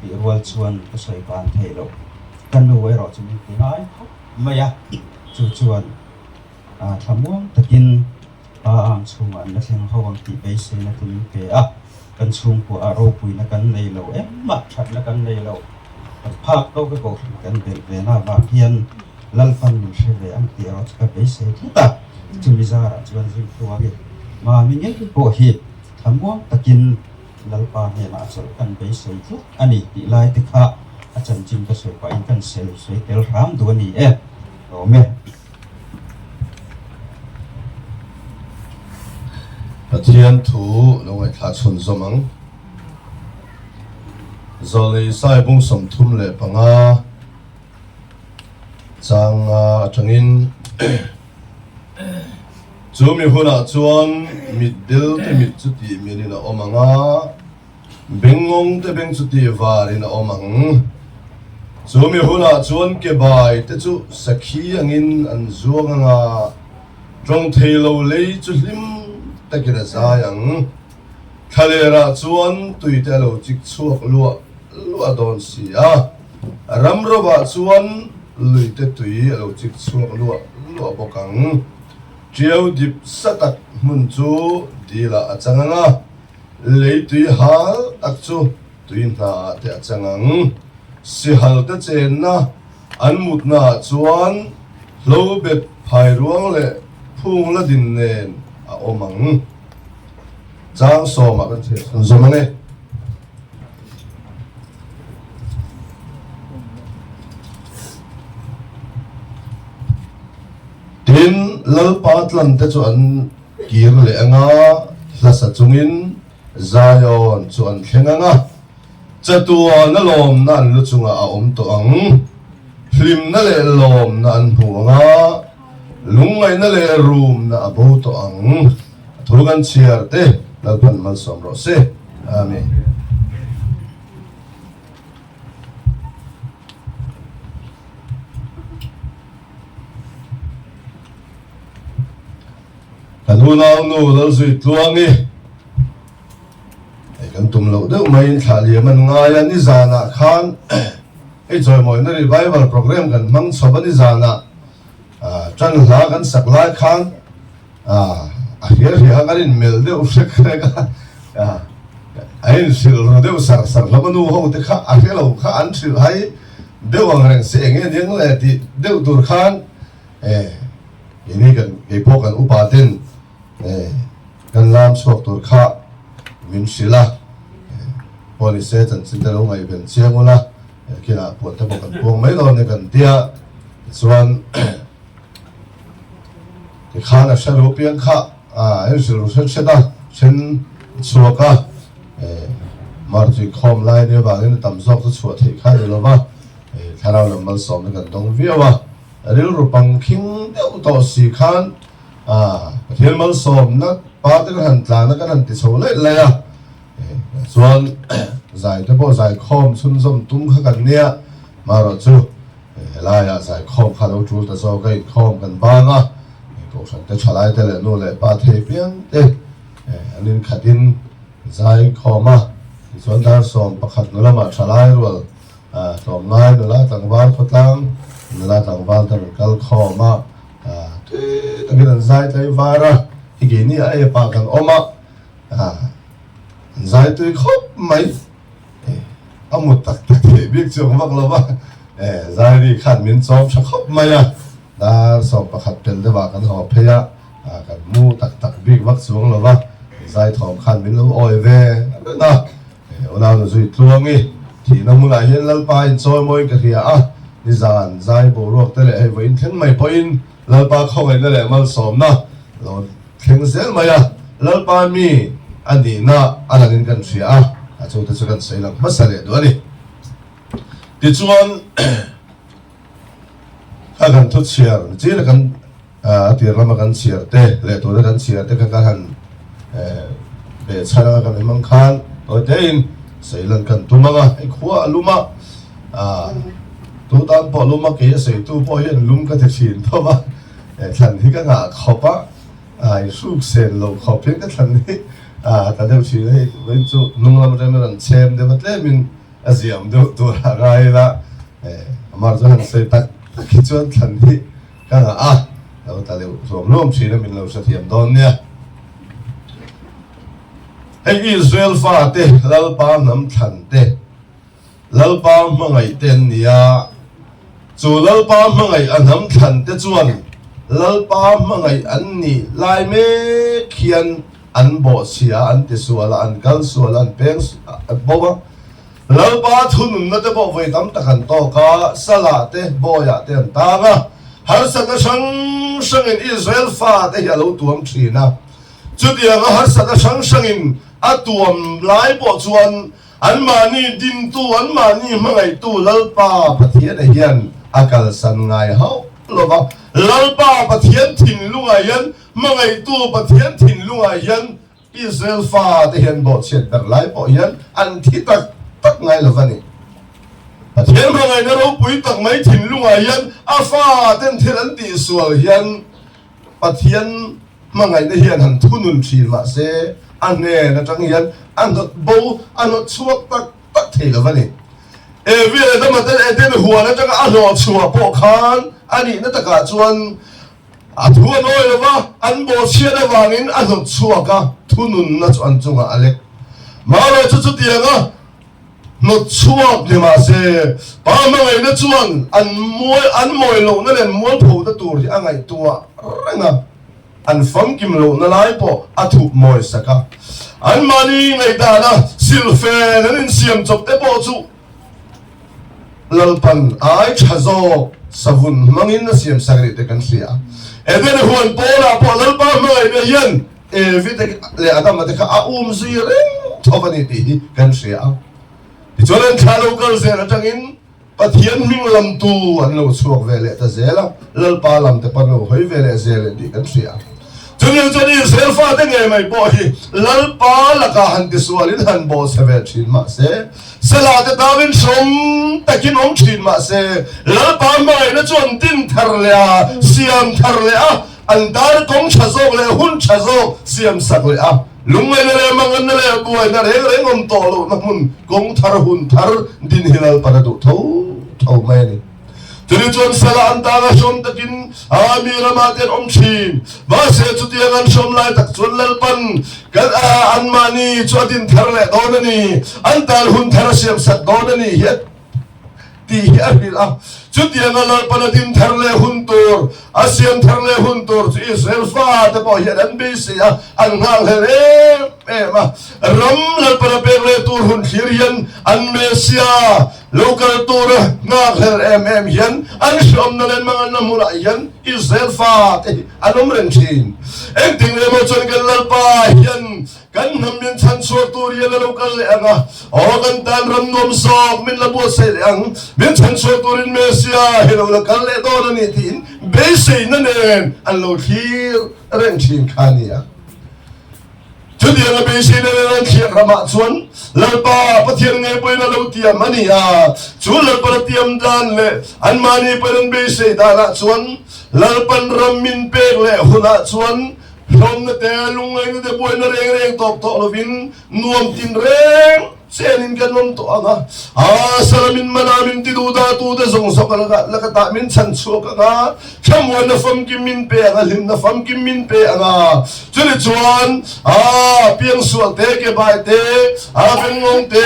tih rual chuan ka sawi ban thei lo. Ka nu erawh chu min ti ngai khawp mai a, chu chuan thlamuang takin pa ang chhungah an la thleng ho ang tih beiseina te min pe a, kan chhungkua ah ropuina kan nei lo engmah thatna kan nei lo, kan phak tawk a kohhran kan belh ve na avang hian Lalpan min hre ve ang tih erawh chu ka beisei tlat a, chumi zarah chuan Zingtluangi Mami ngei pawh hi thlamuang takin Lalpa hnenah a chawlh kan beisei tlat a ni tih lai te kha a chanchin ka sawi pahin kan sel sawi tel hram duh a ni e. Awm e. Pathian thu lo ngaihthlah chhunzawm ang. Zawlei Saibung 35 changa atangin chu mi hunah chuan mitdel te mit chu tih milin a awm ang a, Bengngawng te beng chu tih varin a awm ang. Chu mi hunah chuan ke bai te chu sakhi angin an zuang ang a, tawng thei lo lei chu hlim takin a zai ang. Thlalerah chuan tui te a lo chik chhuak luah luah dawn si a, ram rovah chuan lui te tui a lo chik chhuak luah luah bawk ang. Tiau dip sa tak hmun chu dilah a chang ang a. Lei tui hal tak chu tui hna ah te a chang ang. Sihal te chenna an mutna ah chuan hlo bet phai ruang leh phung la din nen a awm ang. Chang sawmah kan chhiar chhun zawm ang e. Tin, Lalpa tlan te chu an Kir leh anga hlasa chungin Zion chu an thleng ang a, chatuana lawmna an lu chungah a awm tawh ang. Hlimna leh lawmna an hmu ang a, lungngaihna leh rumna a bo tawh ang. A thu kan chhiar te Lalpan malsawm rawh se. Amen. Kan unaunu Lalzuitluangi hei kan tum loh deuh maiin thlah liam an ngai a, nizanah khan hei chawimawina revival program kan hmang chho a, nizanah tan hla kan sak lai khan a hria hria kha kan inmelh deuh hrek hrek a, a inhrilh ru deuh sar sar hlawm a, nu ho te kha a hre lo kha an hrilh hai deuh ang reng se eng nge aniang le tih deuh tur khan E, keini kan, kei pawh kan upa ten e, kan lam chhuak tur kha min hrilh a, e, pawh ni se chanchin te lo ngaihven chiang ula, e, kinah puan te pawh kan puang mai dawn e kan tia, tichuan tikhan a hre lo piang kha a en hrilh ru hret hret a, then chhuak a, e, martui khawm lai nia vangin tam zawk chu chhuah theih kha ni lova, e, thlarau lam malsawmna kan dawng viau a. Rilru pangkhing deuh tawh si khan Pathian malsawmna pa te kan han tlan a, kan han ti chho laih laih a, chuan zai te pawh zaikhawm chhunzawm tum kha kan nia, marawh chu helaiah zaikhawm kha lo tul ta zawk a, inkhawm kan bang a, kohhran te thalai te leh nu leh pa thei piang te an inkhatin zaikhawm a, tichuan dar 11 nu lamah thalai rual Tlawmngai nula tlangval khawtlang nula tlangval te rawn kal khawm a, tui takin an zai tlai var a, hi keini a ep ah kan awm a, an zai tui khawp mai, a mut tak tak theih bik chu ang vak lo va, zai ri khan min chawm tha khawp mai a, dar 11 pel deuh ah kan haw phei a, kan mu tak tak bik vak chuang lo va, zai thawm khan min lo awi ve reng a. Unau nu zui tluangi thihna hmunah hian Lalpa in chawi mawiin ka hria a, nizan zai boruak te leh hei vawiin thleng mai pawhin Lalpa khawngaihna leh malsawmna lo thleng zel mai a, Lalpa mi a nihna a langin kan hria a, a chute chu kan sawi lang hmasa leh duh a ni. Tichuan kha kan thu chhiar chin a kan a tir lama kan chhiar te leh tuna kan chhiar te kha kan han beh chhan anga kan hmang khan tawi tein seilan kan tum anga hei khua a lum a. Tu tan pawh lum a kei a sawitu pawh hian lum ka ti thin tho a, thlan hi ka ngah khawp a, i hruk sen lo khawp hian ka thlan hi a ta deuh thin a, hei vawiin chu hnung lam atangin a rawn chhem deuh a tlemin a ziam deuh tur a ngai ila, amar chu han sawi tak tak hi chuan thlan hi ka ngah a, lo ta deuh hluam hluam thin a min lo hrethiam dawn nia. Hei Israel fate Lalpa hnam thlan te. Lalpa hmangaih te an ni a, chu Lalpa hmangaih a hnam thlan te chuan Lalpa hmangaih an nih lai mek hian an bawhchhia, an tisual a, an kal sual a, an peng bo a. Lalpa thununna te pawh vawi tam tak an tawk a, Salah te, Bawiah te an tang a, harsatna hrang hrangin Israel fate hi a lo tuam thin a. Chutianga harsatna hrang hrangin a tuam lai pawh chuan Anmahni dintu, anmahni hmangaihtu Lalpa Pathiana hian a kalsan ngai hauh lo va. Lalpa Pathian thinlungah hian, hmangaihtu Pathian thinlungah hian Israel fate hian bawhchhiat ber lai pawh hian an thi tak tak ngai lo va ni. Pathian hmangaihna ropui tak mai thinlungah hian a faten thil an tihsual hian Pathian hmangaihna hian han thunun thin mah se, a hnen atang hian a hnawt bo, a hnawt chhuak tak tak thei lo a ni. Evi leh Adama ten Eden huan atanga a hlawh chhuah pawh khan a nihna takah chuan a thu a nawi lo va, an bawhchhiat avangin a hnawt chhuak a, thununna chu an chungah a lek. Mahse chu chutianga Hnawt chhuak ni mahse, pa hmangaihna chuan an mual an mawi lohna leh mualphona tur hi a ngaihtuah reng a, an famkim lohna lai pawh a thup mawi sak a. Anmahni ngaihdana silfen an insiam chawp te pawh chu Lalpan ai tha zawk savun hmangin a siam sak rih te kan hria. Eden huan pawlah pawh Lalpa hmangaihna hian Evi te leh Adama te kha a um zui reng tho a ni tih hi kan hria a. Tichuan an thla lo kal zel atangin Pathian hming lamtu an lo chhuak ve leh ta zel a, Lalpa lam te pawn lo hawi ve leh zel tih kan hria a. Chutiang chuan Israel fate ngei mai pawh hi Lalpa lakah han tisualin han bawhchhe ve thin mah se, Sela te tangin hrawm takin awm thin mah se, Lalpa hmangaihna chu an din thar leh a, siam thar leh a, An tan kawng tha zawk leh hun tha zawk siam sak leh a, lungngaihna leh manganna leh buaina reng reng awm tawh lohna hmun kawng thar hun thar din hi Lalpan a duh tho tho mai a ni. Chumi chuan sala an tanga hrawm takin a mi ramah te an awm thin. Mahse chutiang an hrawm lai tak chuan Lalpan kan a anmahni chu a din thar leh dawn a ni, an tan hun thar a siam sak dawn a ni hi a tih hi a hrilh a. Chutianga Lalpan a din thar leh hun tur, a siam thar leh hun tur chu Israel fate pawh hian an beisei a, an nghakhlel em em a. Ram Lalpan a pek leh tur hun thlir hian an Messia lo kal tura nghakhlel em em hian an hreawmna leh manganna hmunah hian Israel fate hi an awm reng thin. Engtin emaw chuan kan Lalpa hian Kan hnam min chhan chhuak tur hian a lo kal leh ang a, aw kan tan ram nuam zawk min la buatsaih leh ang, min chhan chhuak turin Messiah hi lo la kal leh dawn a ni tiin beiseina nen an lo thlir reng thin kha a ni a. Chutianga beiseina nen an thlir ramah chuan Lalpa Pathian ngei pawhin a lo tiam a ni a, chu Lalpa la tiam dan leh anmahni pawhin an beisei danah chuan Lalpan ram min pek leh hunah chuan Hlawmna te, lungngaihna te, buaina reng reng tawp tawh lovin nuam tin reng chenin kan awm tawh ang a. A salamin mana min ti duh dah tu te zawng zawk a laka laka tah min chhan chhuak ang a, thlamuanna famkim min pe ang a, hlimna famkim min pe ang a. Chuni chuan a piangsual te, kebai te, a bengngawng te,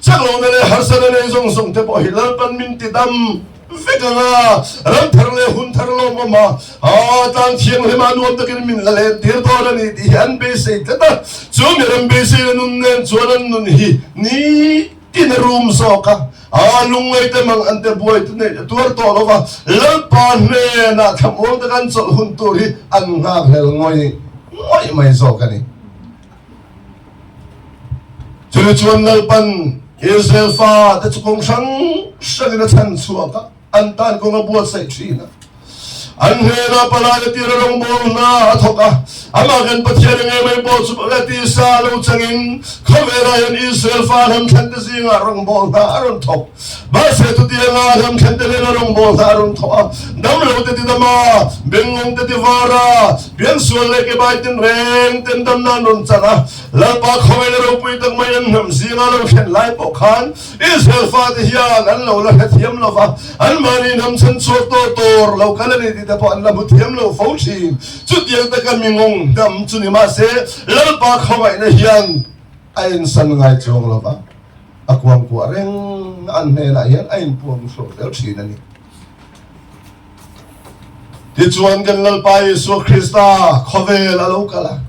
chaklohna leh harsatna nei zawng zawng te pawh hi Lalpan min ti dam. Vek ang a, ram thar leh hun thar lawmawm a, a tlang thianghlim a nuam takin min la let tir dawn a ni tih hi an beisei tlat a. Chu mi ram beiseina nun nen chuan an nun hi nitin a rum zawk a, a lungngai te mang an te buai te neih a tuar tawh lo va, Lalpa hnenah thlamuang taka an chawlh hun tur hi an nghakhlel ngawih ngawih mai zawk a ni. Chumi chuan Lalpan Israel fate chu kawng hrang hrangin a chhan chhuak a, an tan kawng a buatsaih thin a. An hnenah palai a tir a rawngbâwl hna a thawk a, amah kan Pathian a ngei mai pawh chu la tisa lo changin khawvelah hian Israel fa hnamthlente zingah rawngbâwl hna a rawn thawk. Mahse chutianga hnamthlente hnena rawngbâwl hna a rawn thawk a, damlote ti dam a, bengngawngte ti var a, piansual leh kebai tinreng ten damna an rawn chan a, Lalpa khawvel ropui tak mai an hnam zinga lo thlen lai pawh khan Israel fate hian an lo la hrethiam lo va, anmahni hnam chhan chhuak tawh tur lo kal a ni tih te pawh an la hmu thiam lo fo thin. Chutiang taka mi ngawng hnam chu ni mahse, Lalpa khawngaihna hian a insan ngai chuang lo va, a kuangkuah reng an hnenah hian a inpuang hruak zel thin a ni. Tichuan kan Lalpa Isua Krista khawvel a lo kal a,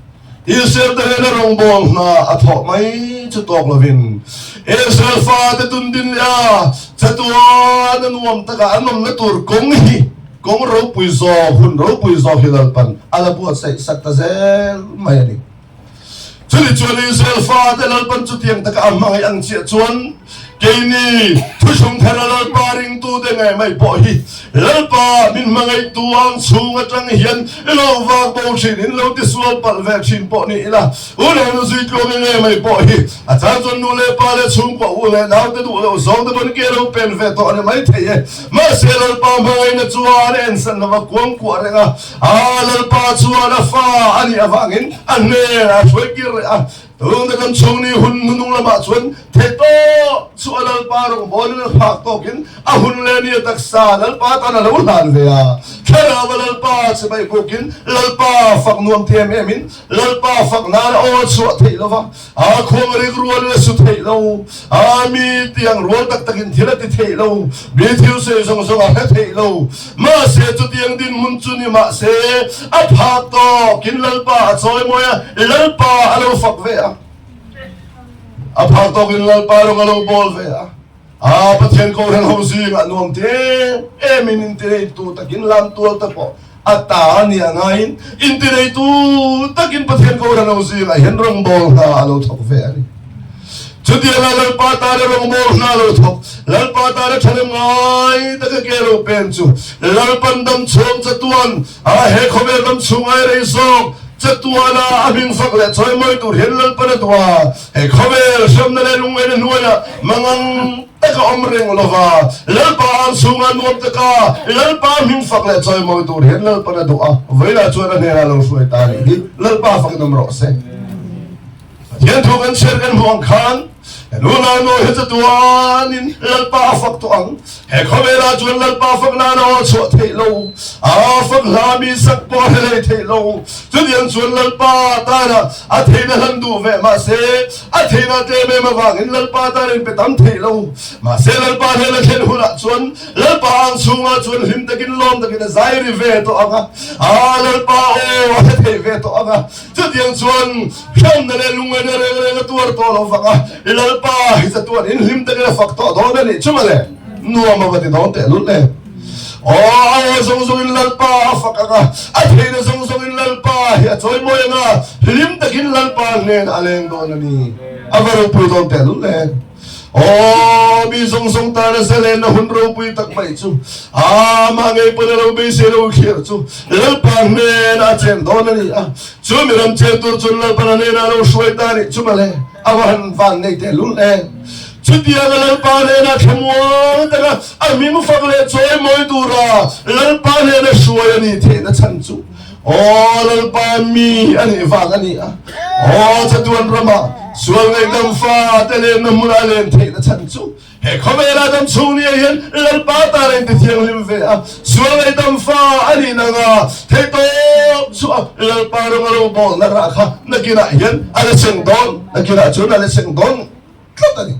Israel te hnena rawngbâwl hna a thawh mai chu tawk lovin Israel fate tun din leh a chatuan a nuam taka an awmna tur kawng hi kawng ropui zawk, hun ropui zawk hi Lalpan a la buatsaih sak ta zel mai a ni. Chumi chuan Israel fate Lalpan chutiang taka a hmangaih ang chiah chuan keini thuchhung thara Lalpa ringtute ngei mai pawh hi Lalpa min hmangaihtu ang chhung atang hian lo vak bo thin in lo tisual palh ve thin pawh ni ila unau zui tluang ngei mai pawh hi a chang chuan nu leh pa leh chhungkua u leh naute duh loh zawng te pawn ke lo pen ve tawh a ni mai thei e. Mahse Lalpa hmangaihna chuan a ensan lova kuangkuah reng a. A Lalpa chuan a fa a nih avangin a hnen a hruai kir leh a. Tuna kan chhungni hun hnunung lamah chuan theih tawh chu a Lalpa rawngbawlin a phak tawkin a hun leh nia taksa Lalpa tan a lo hlan ve a. Thlarau a Lalpa chibai bukin Lalpa fak nuam ti em emin Lalpa fak nan a aw chhuah theih lova, a khuang rik rual in a su theih lo, a mi tiang rual tak takin thil a ti theih lo, mi thil sawi zawng zawng a hre theih lo. Mahse chutiang dinhmun chu ni mahse a phak tawkin Lalpa a chawi mawi a, Lalpa a lo fak ve a. A phak tawkin Lalpa rawng a lo bawl ve a. A Pathian Kohhran ho zingah nuam te em in intineitu takin lam tual te pawh a ta a nih a ngaiin intineitu takin Pathian Kohhran ho zingah hian rawngbâwl hna a lo thawk ve a ni. Chutianga Lalpa tana rawngbâwl hna a lo thawk, Lalpa tana ṭhahnem ngai taka ke lo pen chu Lalpan dam chhawng chatuan a he khawvel dam chhung ai rei zawk chatuana a hming fak leh chawimawi tur hian Lalpan a duh a. He khawvel hramna leh lungngaihna hnuaiah mangang taka awm reng lova Lalpa ang chhunga nuam taka Lalpa hming fak leh chawimawi tur hian Lalpan a duh a, vawilah chuan a hnenah lo hruai ta anih hi Lalpa fakin awm rawh se. Pathian thu kan chhiar kan hmuh ang khan kan unau hi chatuanin Lalpa a fak tawh ang. He khawvelah chuan Lalpa fak nan a aw chhuah theih lo, a fak hla mi sak pawh a hre hlei theih lo. Chutiang chuan Lalpa tana a theihna hlan duh ve mahse, a theihna tlem em avangin Lalpa tan in pe tam theih lo. Mahse Lalpa hnen a thlen hunah chuan Lalpa ang chhungah chuan hlim takin lawm takin a zai ri ve tawh ang a, a Lalpa aw a hre thei ve tawh ang a. Chutiang chuan hramna leh lungngaihna reng reng a tuar tawh lo vang a, Lalpa hi chatuan in hlim takin a fak tawh dawn a nih chu mawle, nuam a va ti dawn teh lul e. Aw, a aw zawng zawngin Lalpa a fak ang a, a theihna zawng zawngin Lalpa hi a chawi mawi ang a, hlim takin Lalpa hnenah a leng dawn a ni. A va ropui dawn teh lul e. Aw, mi zawng zawng tana zalenna hun ropui tak mai chu amah ngei pawn a lo beisei lo thlir chu Lalpa hnenah a chen dawn a ni a. Chu mi ram chen tur chuan Lalpan a hnenah a lo hruai ta a nih chu mawle, a va han van nei teh lul e. Chutianga Lalpa hnenah thlamuang taka a hming fak leh chawi mawi tura Lalpa hnena hruai a nih theihna chhan chu Aw Lalpa mi a nih vang a ni a, aw chatuan ramah sual ngaihdam fate lenna hmunah a len theihna chhan chu he khawvela dam chhung nia hian Lalpa tan a inti thianghlim ve a, sual ngaihdam fa a nih nanga theih tawp chu a Lalpa rawng a lo bawlna rah kha nakinah hian a la seng dawn, nakinah chuan a la seng dawn tlat a ni.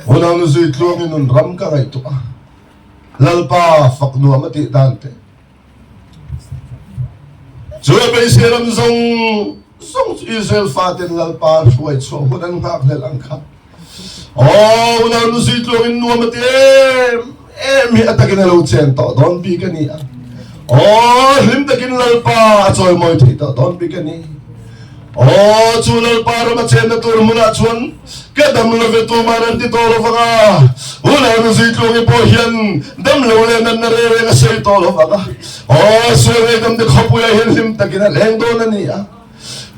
Unau nu zui tluangin nun ram ka ngaihtuah a. Lalpa fak nuam a tih dan te chu a beisei ram zawng zawng chu Israel faten Lalpa hruai chhuah hun an nghak hlelh ang kha. Aw unau nu zui tluang in nuam a ti em em hi a takin a lo chen tawh dawn bik a ni a. Aw hlim takin Lalpa a chawimawi thei tawh dawn bik a ni. Aw, chu Lalpa rama chenna tur hmunah chuan ka dam lo ve tuman an ti tawh lo vang a, Unaunu Zuitluangi pawh hian dam lo leh natna reng reng a sawi tawh lo vang a. Aw, sual ngaihdamte khawpuiah hian hlim takin a leng dawn a ni a.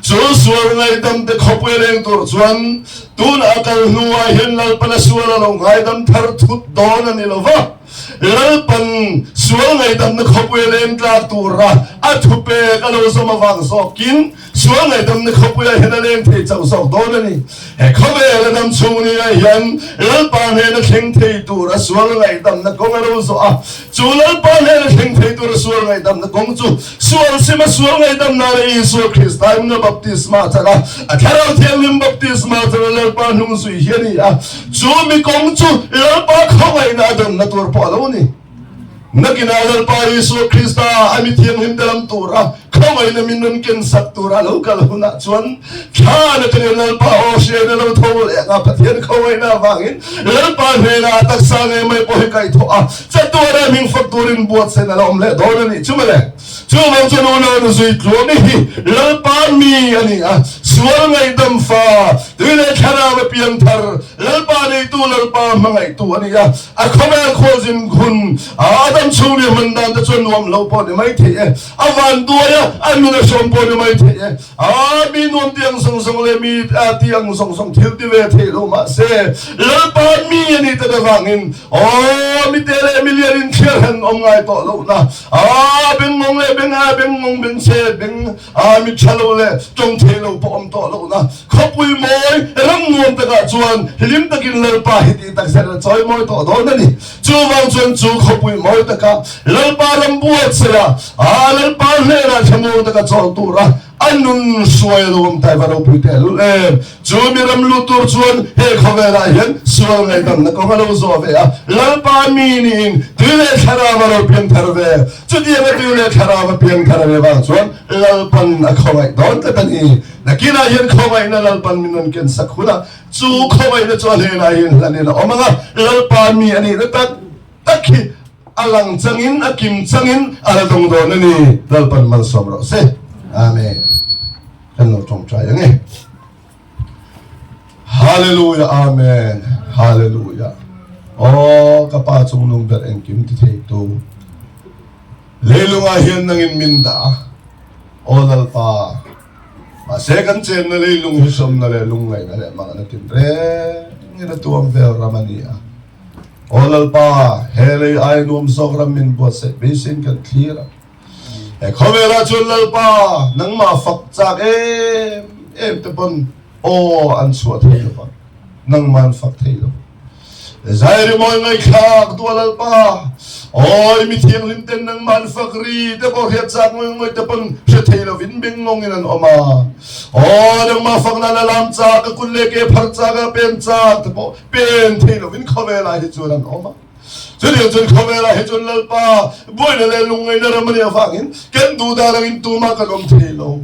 Chu sual ngaihdamte khawpui a leng tur chuan tuna a kal hnuah hian Lalpan a sual a lo ngaidam thar thut dawn a ni lo va. Lalpan sual ngaihdamna khawpui a leng tlak tura a thupek a lo zawm avang zawkin sual ngaihdamna khawpuiah hian a leng thei chauh zawk dawn a ni. He khawvel a dam chhung niah hian Lalpa hnena thleng thei tura sual ngaihdamna kawng a lo zawh a. Chu Lalpa hnena thleng thei tura sual ngaihdamna kawng chu sual sima sual ngaihdamna leh Isua Krista hmuna baptisma chana a Thlarau Thianghlim baptisma chana Lalpa hnung zui hi a ni a. Chu mi kawng chu Lalpa khawngaihna a dawnna tur pawh a lo ni. Nakinah Lalpa Isua Krista a mi thianghlim te lam tura khawngaihna min rawn ken sak tura a lo kal hunah chuan thlan atangin Lalpa aw hriain a lo tho leh ang a, Pathian khawngaihna avangin Lalpa hnenah a taksa ngei mai pawh hi kaihthawh a, chatuana hming fak turin buatsaihna a la awm leh dawn a nih chu mawle. Chuvang chuan unau nu zui tluang i hi Lalpa mi a ni a, sual ngaihdam fa, tui leh thlarau a piang thar, Lalpa neitu, Lalpa hmangaihtu a ni a. A khawvel khualzin hun a dam chhung leh hman dan te chuan nuam lo pawh ni mai thei e, a van duai a, a nun a hrawm pawh ni mai thei e. A mi nuam ti ang zawng zawng leh mi ti ang zawng zawng thil ti ve thei lo mahse Lalpa mi a ni tat avangin aw mi te leh mi lian in thliar han awm ngai tawh lohna a bengngawng leh beng a bengngawng beng chhe beng a mi tha lo leh tawng thei lo pawh awm tawh lohna khawpui mawi ram nuam takah chuan hlim takin Lalpa hi tih tak zet a chawi mawi tawh dawn a ni. Chuvang chuan chu khawpui mawi taka Lalpa ram buatsaih a, a Lalpa hnenah thlamuang taka chawl tura a nun hruai a lo awm ta i va ropui teh lul em! Chu mi ram lut tur chuan he khawvelah hian sual ngaihdamna kawng a lo zawh ve a, Lalpa mi niin tui leh thlarau a lo piang thar ve. Chutianga tui leh thlarau a piang thar ve vang chuan Lalpan a khawngaih dawn tlat a ni. Nakinah hian khawngaihna Lalpan min rawn ken sak hunah Chu khawngaihna chu a hnenah hian hlanin a awm ang a, Lalpa mi a nihna tak tak hi a lang changin, a kim changin a la dawng dawn a ni. Lalpan malsawm rawh se. Amen. Kan lo tawngtai ang e. Hallelujah, Amen. Hallelujah. Aw, ka Pa chungnung ber engkim ti thei tu. Leilungah hian nangin min dah a. Aw Lalpa. Mahse kan chenna leilung hi sawmna leh lungngaihna leh mangna tin rengin a tuam vel ram a ni a. Aw Lalpa, he lei ai nuam zawk ram min buatsaih beisein kan thlir a. He khawvelah chuan Lalpa, nangmah fak chak em em te pawn aw an chhuah thei lo va, nangmah an fak thei lo. Zai rimawi ngaihthlak duh a Lalpa, awi mi thianghlim ten nangmah an fak ri te pawh hriat chak ngawih ngawih te pawn hre thei lovin beng ngawngin an awm a. Aw nangmah fak nan a lam chak, a kut leh ke phar chak, a pen chak te pawh pen thei lovin khawvelah hi chuan an awm a. Chutiang chuan khawvelah hi chuan Lalpa buaina leh lungngaihna ram a nih avangin kan duh dan angin tumah kan awm thei lo.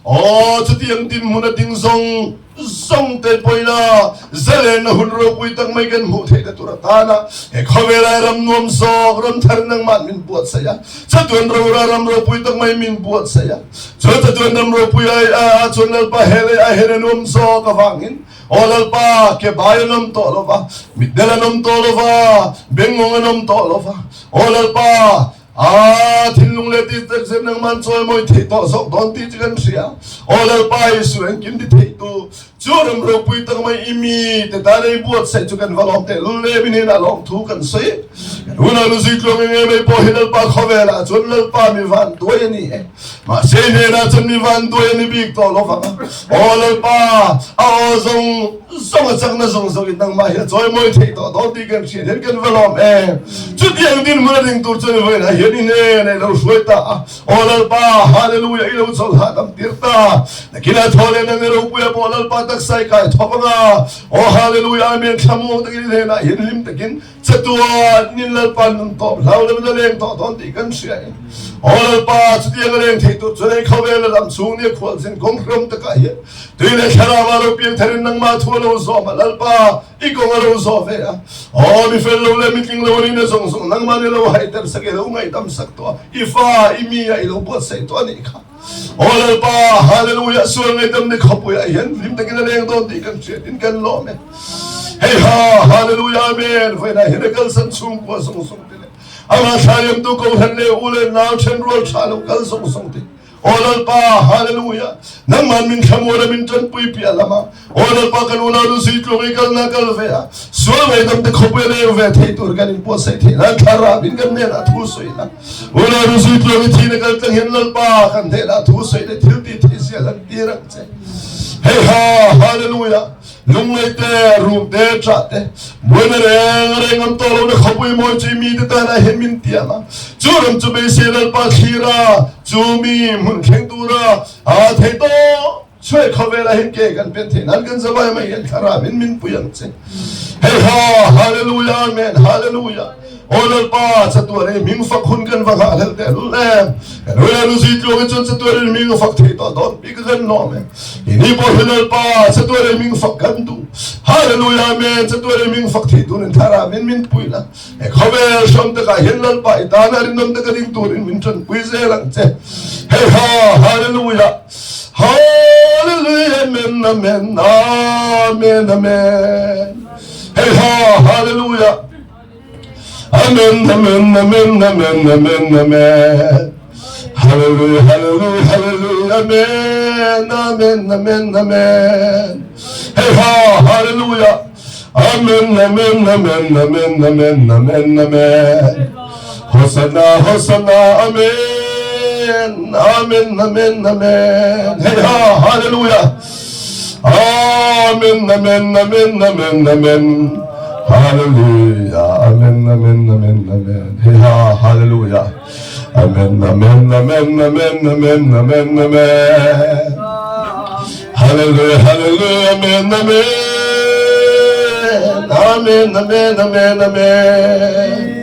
Aw chutiang dinhmun a ding zawng Zawng te pawina zalenna hun ropui tak mai kan hmuh theihna tur atana he khawvelai ram nuam zawk ram thar nangmah min buatsaih a, chatuan rora ram ropui tak mai min buatsaih a, chu chatuan ram ropui ai a chuan Lalpa he lei ai hian a nuam zawk avangin aw Lalpa ke bai an awm tawh lova, mitdel an awm tawh lova, bengngawng an awm tawh lova, aw Lalpa A thinlung leh ti tak zet nangman chawimawi theih tawh zawk dawn tih chu kan hria. Aw Lalpa Jesuh engkim ti theih tu, chu ram ropui tak mai i mi te tan ei buatsaih chu kan va lawm teh lul em in hnenah lawmthu kan sawi. Kan hunah lu zui tluang eng em ei pawh hi Lalpa khawvelah chuan Lalpa mi van duai a ni e. Mahse hnenah chuan mi van duai a ni bik tawh lo vang a. Aw Lalpa, a aw zawng zawng a chakna zawng zawngin nangmah hi a chawimawi theih tawh dawn tih kan hriat hian kan va lawm em. Chutiang dinhmun a ding tur chuan i vawiinah hian i hnen a i lo hruai ta a. Aw Lalpa, Hallelujah, i lo chawlh hahdam tir ta. Nakinah thaw leh nang i ropuia pawh Lalpa taksa i kai thawp ang a. Aw Hallelujah, Amen, thlamuang takin i hnenah hian hlim takin Chatuan nin Lalpa nun tawp hlau lo in a leng tawh dawn tih kan hria e. Aw Lalpa, chutiang a leng thei tur chuan ei khawvel a lam chhung nia khualzin kawng hrawm takah hian tui leh thlarau ah lo piang thar in nangmah thu a lo zawm a, Lalpa, i kawng a lo zawh ve a. Aw, mi fel lo leh mi tling lo an ina zawng zawng nangmah ni lo haihter sak i lo ngaihdam sak tawh a, i fa, i mi ah i lo buatsaih tawh a nih kha. Aw Lalpa, Hallelujah, sual ngaihdam ni khawpuiah hian hlim takin a leng dawn tih kan hriat in kan lawm e. Hei ha, Hallelujah, Amen, vawiinah hian a kalsan chhungkua zawng zawng te leh amah thlariamtu kohhran leh u leh nau ṭhenrual ṭha lo kal zawng zawng te Aw Lalpa, Hallelujah, nangman min thlamuan a min ṭanpui piah lama Aw Lalpa kan unau nu zui tlung i kalna kal ve a, sual ngaihdam te khawpui a leng ve thei tur kan inbuatsaih theih nan thlarau in kan hnenah thu sawi la. Unau nu zui tlung i thihna kal tlang hian Lalpa kan hnenah thu sawi leh thil tih theih zia lan tir ang che. Hei ha, Hallelujah, lungngaih te, rum te, ṭah te, buaina reng reng an tawh lohna khawpui mawi chu i mite tanah hian min tiam a. Chu ram chu beisei Lalpa thlir a, chu mi hmun thleng tura a thei tawh. Chhuai khawvelah hian ke kan pen theih nan kan zavai mai hian thlarau in min pui ang che. Hei ha, Hallelujah, Amen, Hallelujah. Aw Lalpa, chatuan ei hming fak hun kan va nghah hlelh teh lul em. Kan ui lu zui tluang in chuan chatuan in hming fak thei tawh dawn pi ka kan lawm e. Ini pawh hi Lalpa, chatuan ei hming fak kan duh. Hallelujah, Amen, chatuan ei hming fak thei turin thlarau in min pui la. He khawvel hram takah hian Lalpa i tana rinawm taka ding turin min tanpui zel ang che. Hei ha, Hallelujah. Hallelujah, amen, amen, amen, amen. Hey ha, hallelujah. Amen, amen, amen, amen, amen, amen. Hallelujah, hallelujah, hallelujah, amen, amen, amen, amen. Hey ha, hallelujah. Amen, amen, amen, amen, amen, amen, amen. Hosanna, Hosanna, amen, amen, amen, amen. Hey ha, hallelujah. Amen, amen, amen, amen, amen. Hallelujah, amen, amen, amen, amen. Hey ha, hallelujah. Amen, amen, amen, amen, amen, amen, amen. Hallelujah, hallelujah, amen, amen. Amen, amen, amen, amen.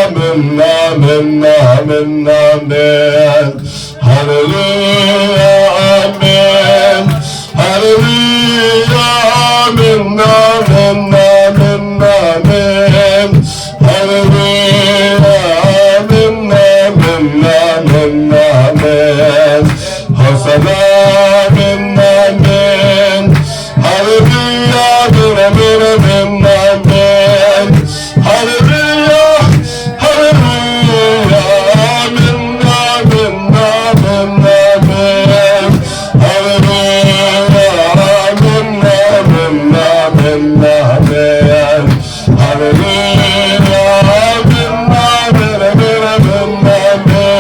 Amen, amen, amen, amen. Hallelujah, amen. Hallelujah, amen, amen, amen, amen. Hallelujah, amen, amen, amen, amen. Hosanna, amen, amen. Hallelujah, amen, amen, amen, amen. Hallelujah, hallelujah, amen, amen, amen, amen. Hallelujah, amen, amen, amen, amen. Hallelujah, amen, amen, amen, amen, amen.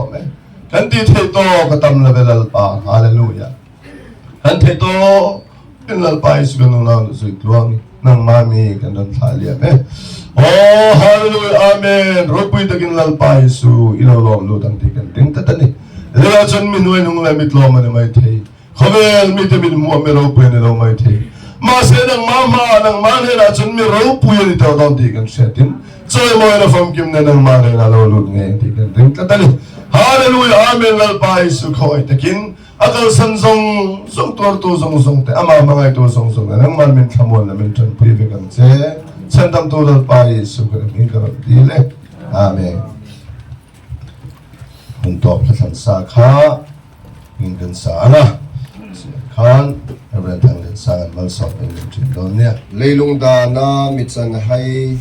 lawm e. Kan tih theih tawk a tam love Lalpa. Hallelujah. Kan theih tawk in Lalpa Jesuh kan unau nu zui tluang i nangmah mi kan rawn thlah liam e. Oh hallelujah amen ropui takin Lalpa Jesuh i lo lawm lut ang tih kan ring tlat a ni. Lei ah cun mi nuainung le mi tlawm an i mai thei. Khawvel mite min hmuh mi ropui an i lo mai thei. Mahse nangmah hma nangmah hnenah cun mi ropui an i tel dawn tih kan hriat in chawimawi na famkim nen nangmah hnenah lo lut ngei ang tih kan ring tlat a ni. Hallelujah Amen Lalpa Jesuh khawngaih takin a kalsan zawng zawng tuartu zawng zawng te amah hmangaihtu zawng zawng te nangmah min thlamuan la min tanpui vek ang che. Chhandamtu Lalpa Jesuh ka hming ka rawn dil e. Amen. Hun tawp hla thlan sa kha in kan sa ang a, chiah khan Reverend Thangliansang an malsawm eng eng thin dawn nia. Leilung dana mi chan hai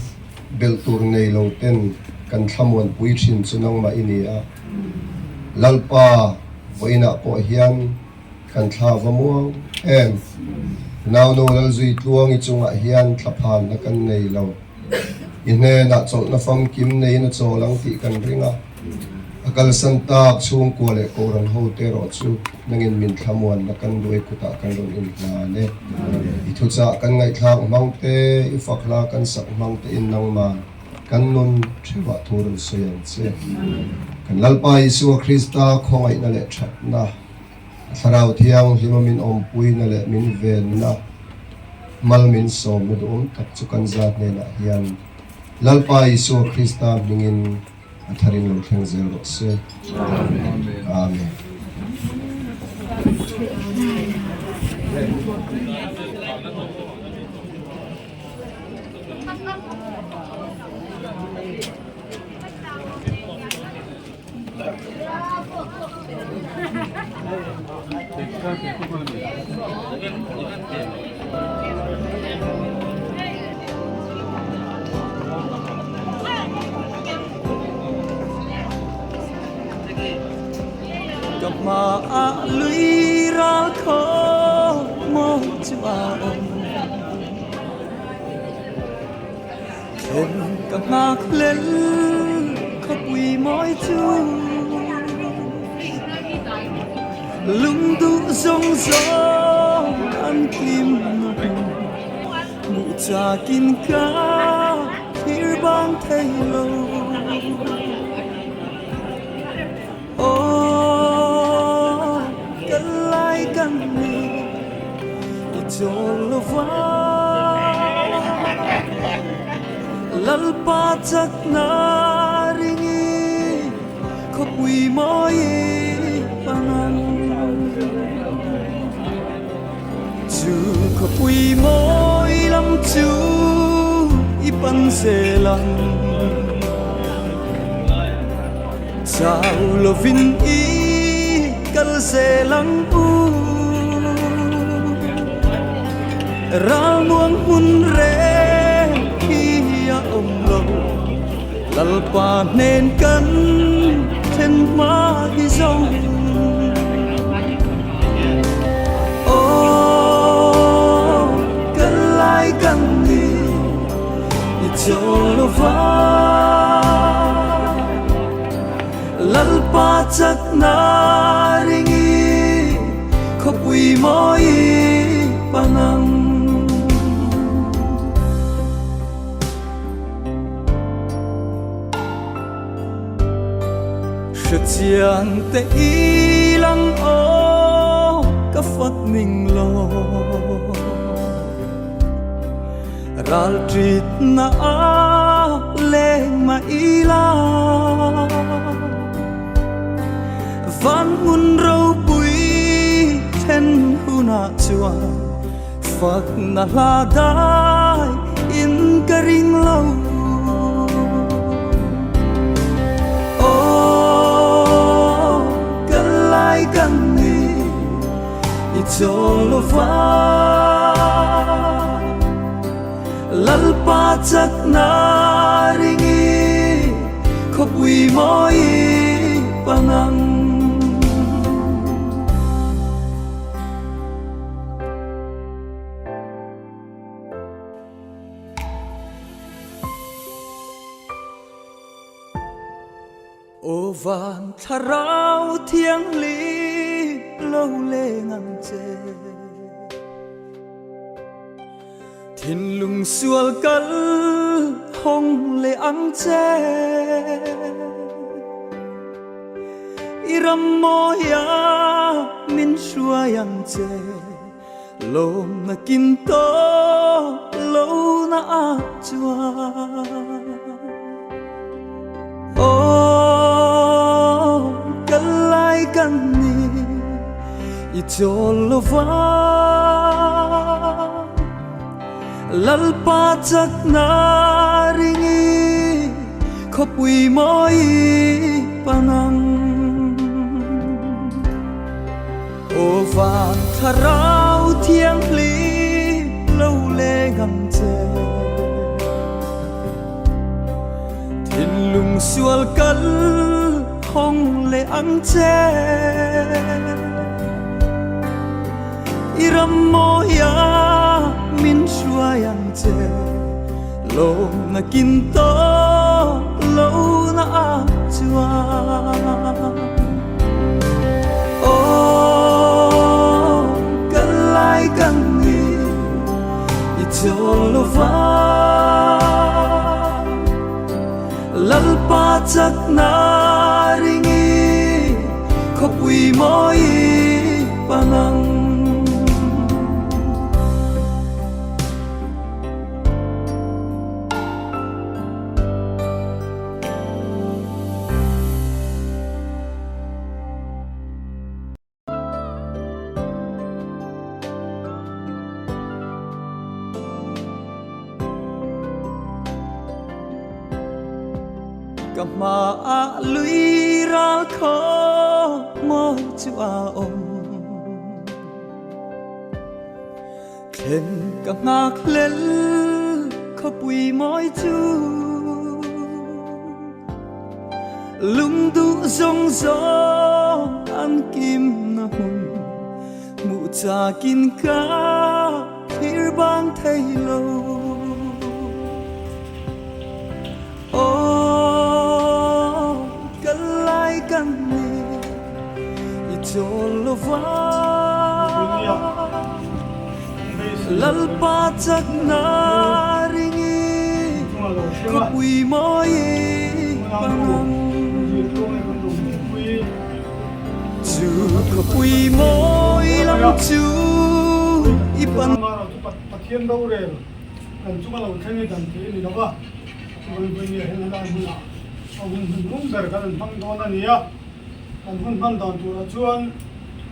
belh tur nei lo ten kan thlamuan pui thin chu nangmah i ni a, Lalpa vawiinah pawh hian kan thla va muang em. Naunu Lalzui Tluangi chungah hian thlaphanna kan nei lo. I hnenah chawlhna famkim neiin a chawl ang tih kan ring a, a kalsan tak chhungkua leh Kohhran hote erawh chu nangin min thlamuanna kan duai kutah kan rawn inhlan e. I thuchah kan ngaihthlak hmang te, i fakhla kan sak hmang tein nangman kan nun theuhah thu rawn sawi ang che. Kan Lalpa Isua Krista khawngaihna leh thatna, A Thlarau Thianghlima min awmpuina leh min venna, mal min sawmna duhawm tak chu kan zat hnenah hian Lalpa Isua Krista hmingin a tharin lo thleng zel rawh se. Amen. Ka hmaah lui ral khaw mawi chu a awm. Thlen ka nghak hlel khawpui mawi chu Lungduh zawng zawng an hlim Hmuh chakin ka thlir bang thei lo Aw kal lai kan ni i chawl lo va Lalpa chakna ringi khawpui mawi pangang Chu khawpui mawi lam chu i pan zel ang. Chau lovin i kal zel ang u. Ral muang hmun reng hi a awm lo. Lalpa hnen kan then hma hi zo. Aw, kal lai kan ni. I chawl lova Lalpa chakna ringi khawpui mawi pangang. Hrechian te i lang aw ka fak ning lo. Ral ṭit na a leng mah ila Van hmun ropui then hunah chuan Fak na hla dai in ka ring lo Aw kal lai kan ni i chawl lo va Lalpa chakna ringi khawpui mawi pangang. Aw van thlarau thianghlim lo leng ang che. Thinlung sual kal hawng leh ang che. I ram mawia min hruai ang che. Lawmna kin tawh lohna ah chuan Aw kal lai kan ni i chawl lova Lalpa chakna ringi khawpui mawi panang. Aw van thlarau thianghlim lo leng ang che. Thinlung sual kal hawng leh ang che. I ram mawia min hruai ang che. Lawmna kin tawh lohna ah chuan. Aw kal lai kan ni i chawl lova Lalpa chakna ringi khawpui mawi panang. Ka hmaah lui ral khaw mawi chu a awm. Thlen ka nghak hlel khawpui mawi chu. Lung duh zawng zawng an kim na hmun hmuh chakin ka thlir bang thei lo. Aw kal lai kan ni i chawl lova Lalpa chakna ringi khawpui mawi pangang chu khawpui mawi lam chu i pan. Pathian rorel kan chunga lo thleng i dan theih a ni lo va. Vawivawi ah hian helai hmunah a hun hun hnung ber kan han hmang dawn a ni a, kan hun hman dan turah chuan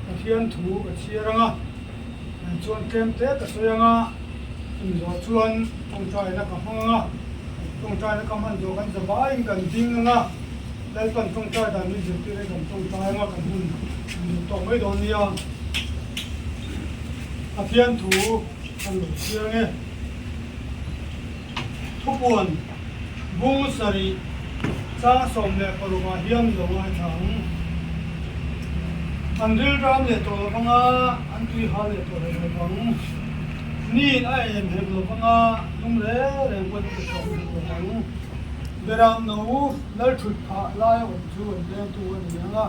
Pathian thu ka chhiar ang a, chuan tlem te ka sawi ang a, chumi zawh chuan tawngtaina ka hmang ang a, tawngtaina ka hman zawh kan zavaiin kan ding ang a, Lalpan tawngtai dan min zirtir in kan tawngtai ang a, kan hun duh tawh mai dawn nia. Pathian thu kan lo chhiar ang e. Thupuan bung sarih chang 16 ah hian lo ngaithla ang. An rilram leh tawh lo vanga an tui hal leh tawh reng lo vang. Niin a em hek lo vanga lung reng reng pawhin a chhuak hek lo vang. Beram no lal thut phah lai a awm chu an vengtu a ni ang a,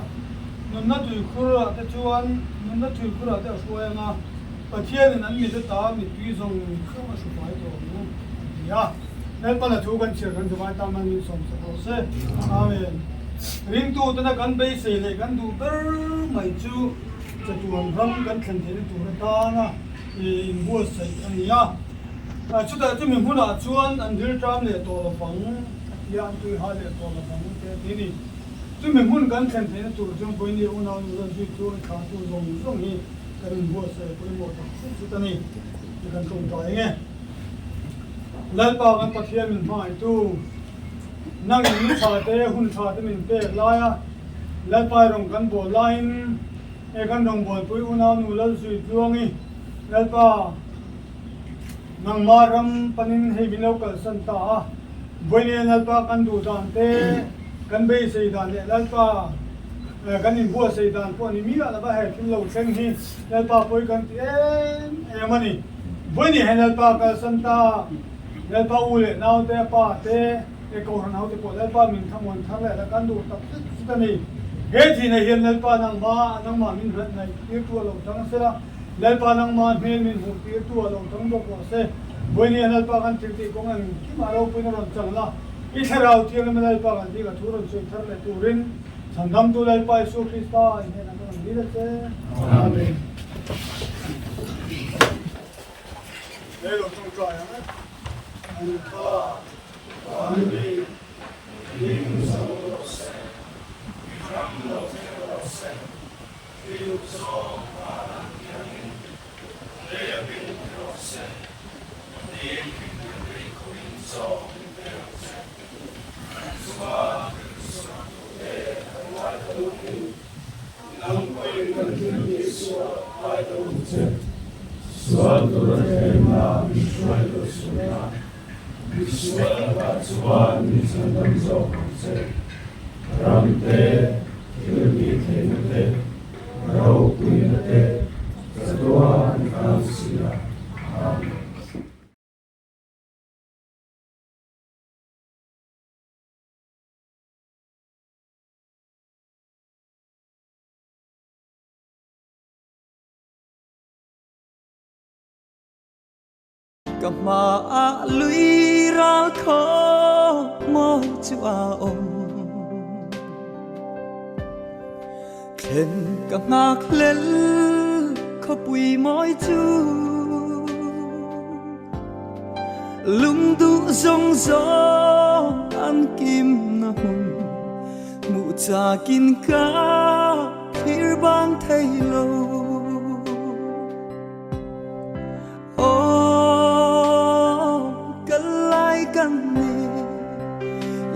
nunna tuikhur ah te chuan nunna tuikhur ah te a hruai ang a. Pathianin an mite ta mittui zawng zawng a hrufai tawh ang a ti a. Lalpana thu kan chhiar kan zavai tan man min sawm sak rawh se. Amen. Ringtu tena kan beisei leh kan duh ber mai chu chatuan ram kan thlen theihna tur atana inbuatsaih a ni a. Chutah chumi hmunah chuan an rilṭam leh tawh lovang a ti a, an tuiha leh tawh lovang te a ti a ni. Chumi hmun kan thlen theihna tur chuan Vawinia unau nu zan zui chu an thlahtu zawng zawng hi Kan inbuatsaih pawimawh tak zet zet a ni tih kan tawngtai eng e. Lalpa kan Pathian min hmangaihtu, nang in ni tha te, hun tha te min pek lai a, Lalpa i rawn kan bawl laiin he kan rawngbawlpui unaunu Lalzui Tluangi, Lalpa, nangmah ram panin hei min lo kalsan ta a, vawiin Lalpa kan duh dan te, kan beisei dan leh Lalpa, Kan inbuatsaih dan pawh ni miah lova he thil lo thleng hi Lalpa pawi kan ti em em a ni. Vawiin hian Lalpa kalsan ta, Lalpa u leh naute, pa te, E Kohhran hote pawh Lalpa min thlamuan thar leh la kan duh tak zet zet a ni. He thihna hian Lalpa nangma nangmah min hlat naih tirtu a lo tang se la, Lalpa nangma hmel min hmuh tirtu a lo tang bawk rawh se. Vawinia Lalpa kan thil tih kawng engkim a ropuina rawn chang la, i thlarau thianglima Lalpa kan zingah thu rawn sawi thar leh turin Chhandamtu Lalpa Isua Krista i hnenah ka rawn dil a che. Amen. Hei lo tawngtai ang e. Lalpa. Misual lakah chuan min chhandam zawk ang che. Ram te, thil tih theihna te, ropuina te, chatuan i tan si a. Amen. Ka hmaah lui ral khaw mawi chu a awm. Thlen ka nghak hlel khawpui mawi chu. Lungduh zawng zawng an kimna hmun hmuh chakin ka thlir bang thei lo. Aw, kal lai kan ni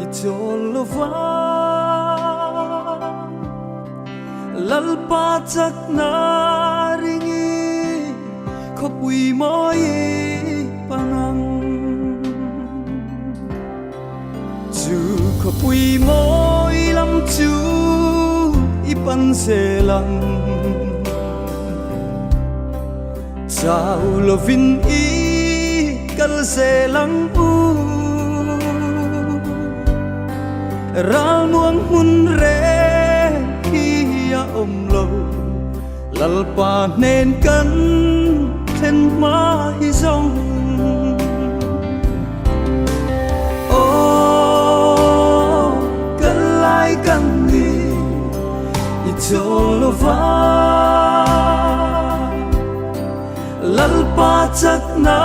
i chawl lo va, Lalpa chakna ringi khawpui mawi pangang. Chu khawpui mawi lam chu i pan zel ang. Chau lovin i kal zel ang u. Ral muang hmun reng hi a awm lo, Lalpa hnen kan thlen hma hi zawng. Aw, kal lai kan ni i chawl lo va. Lalpa chakna.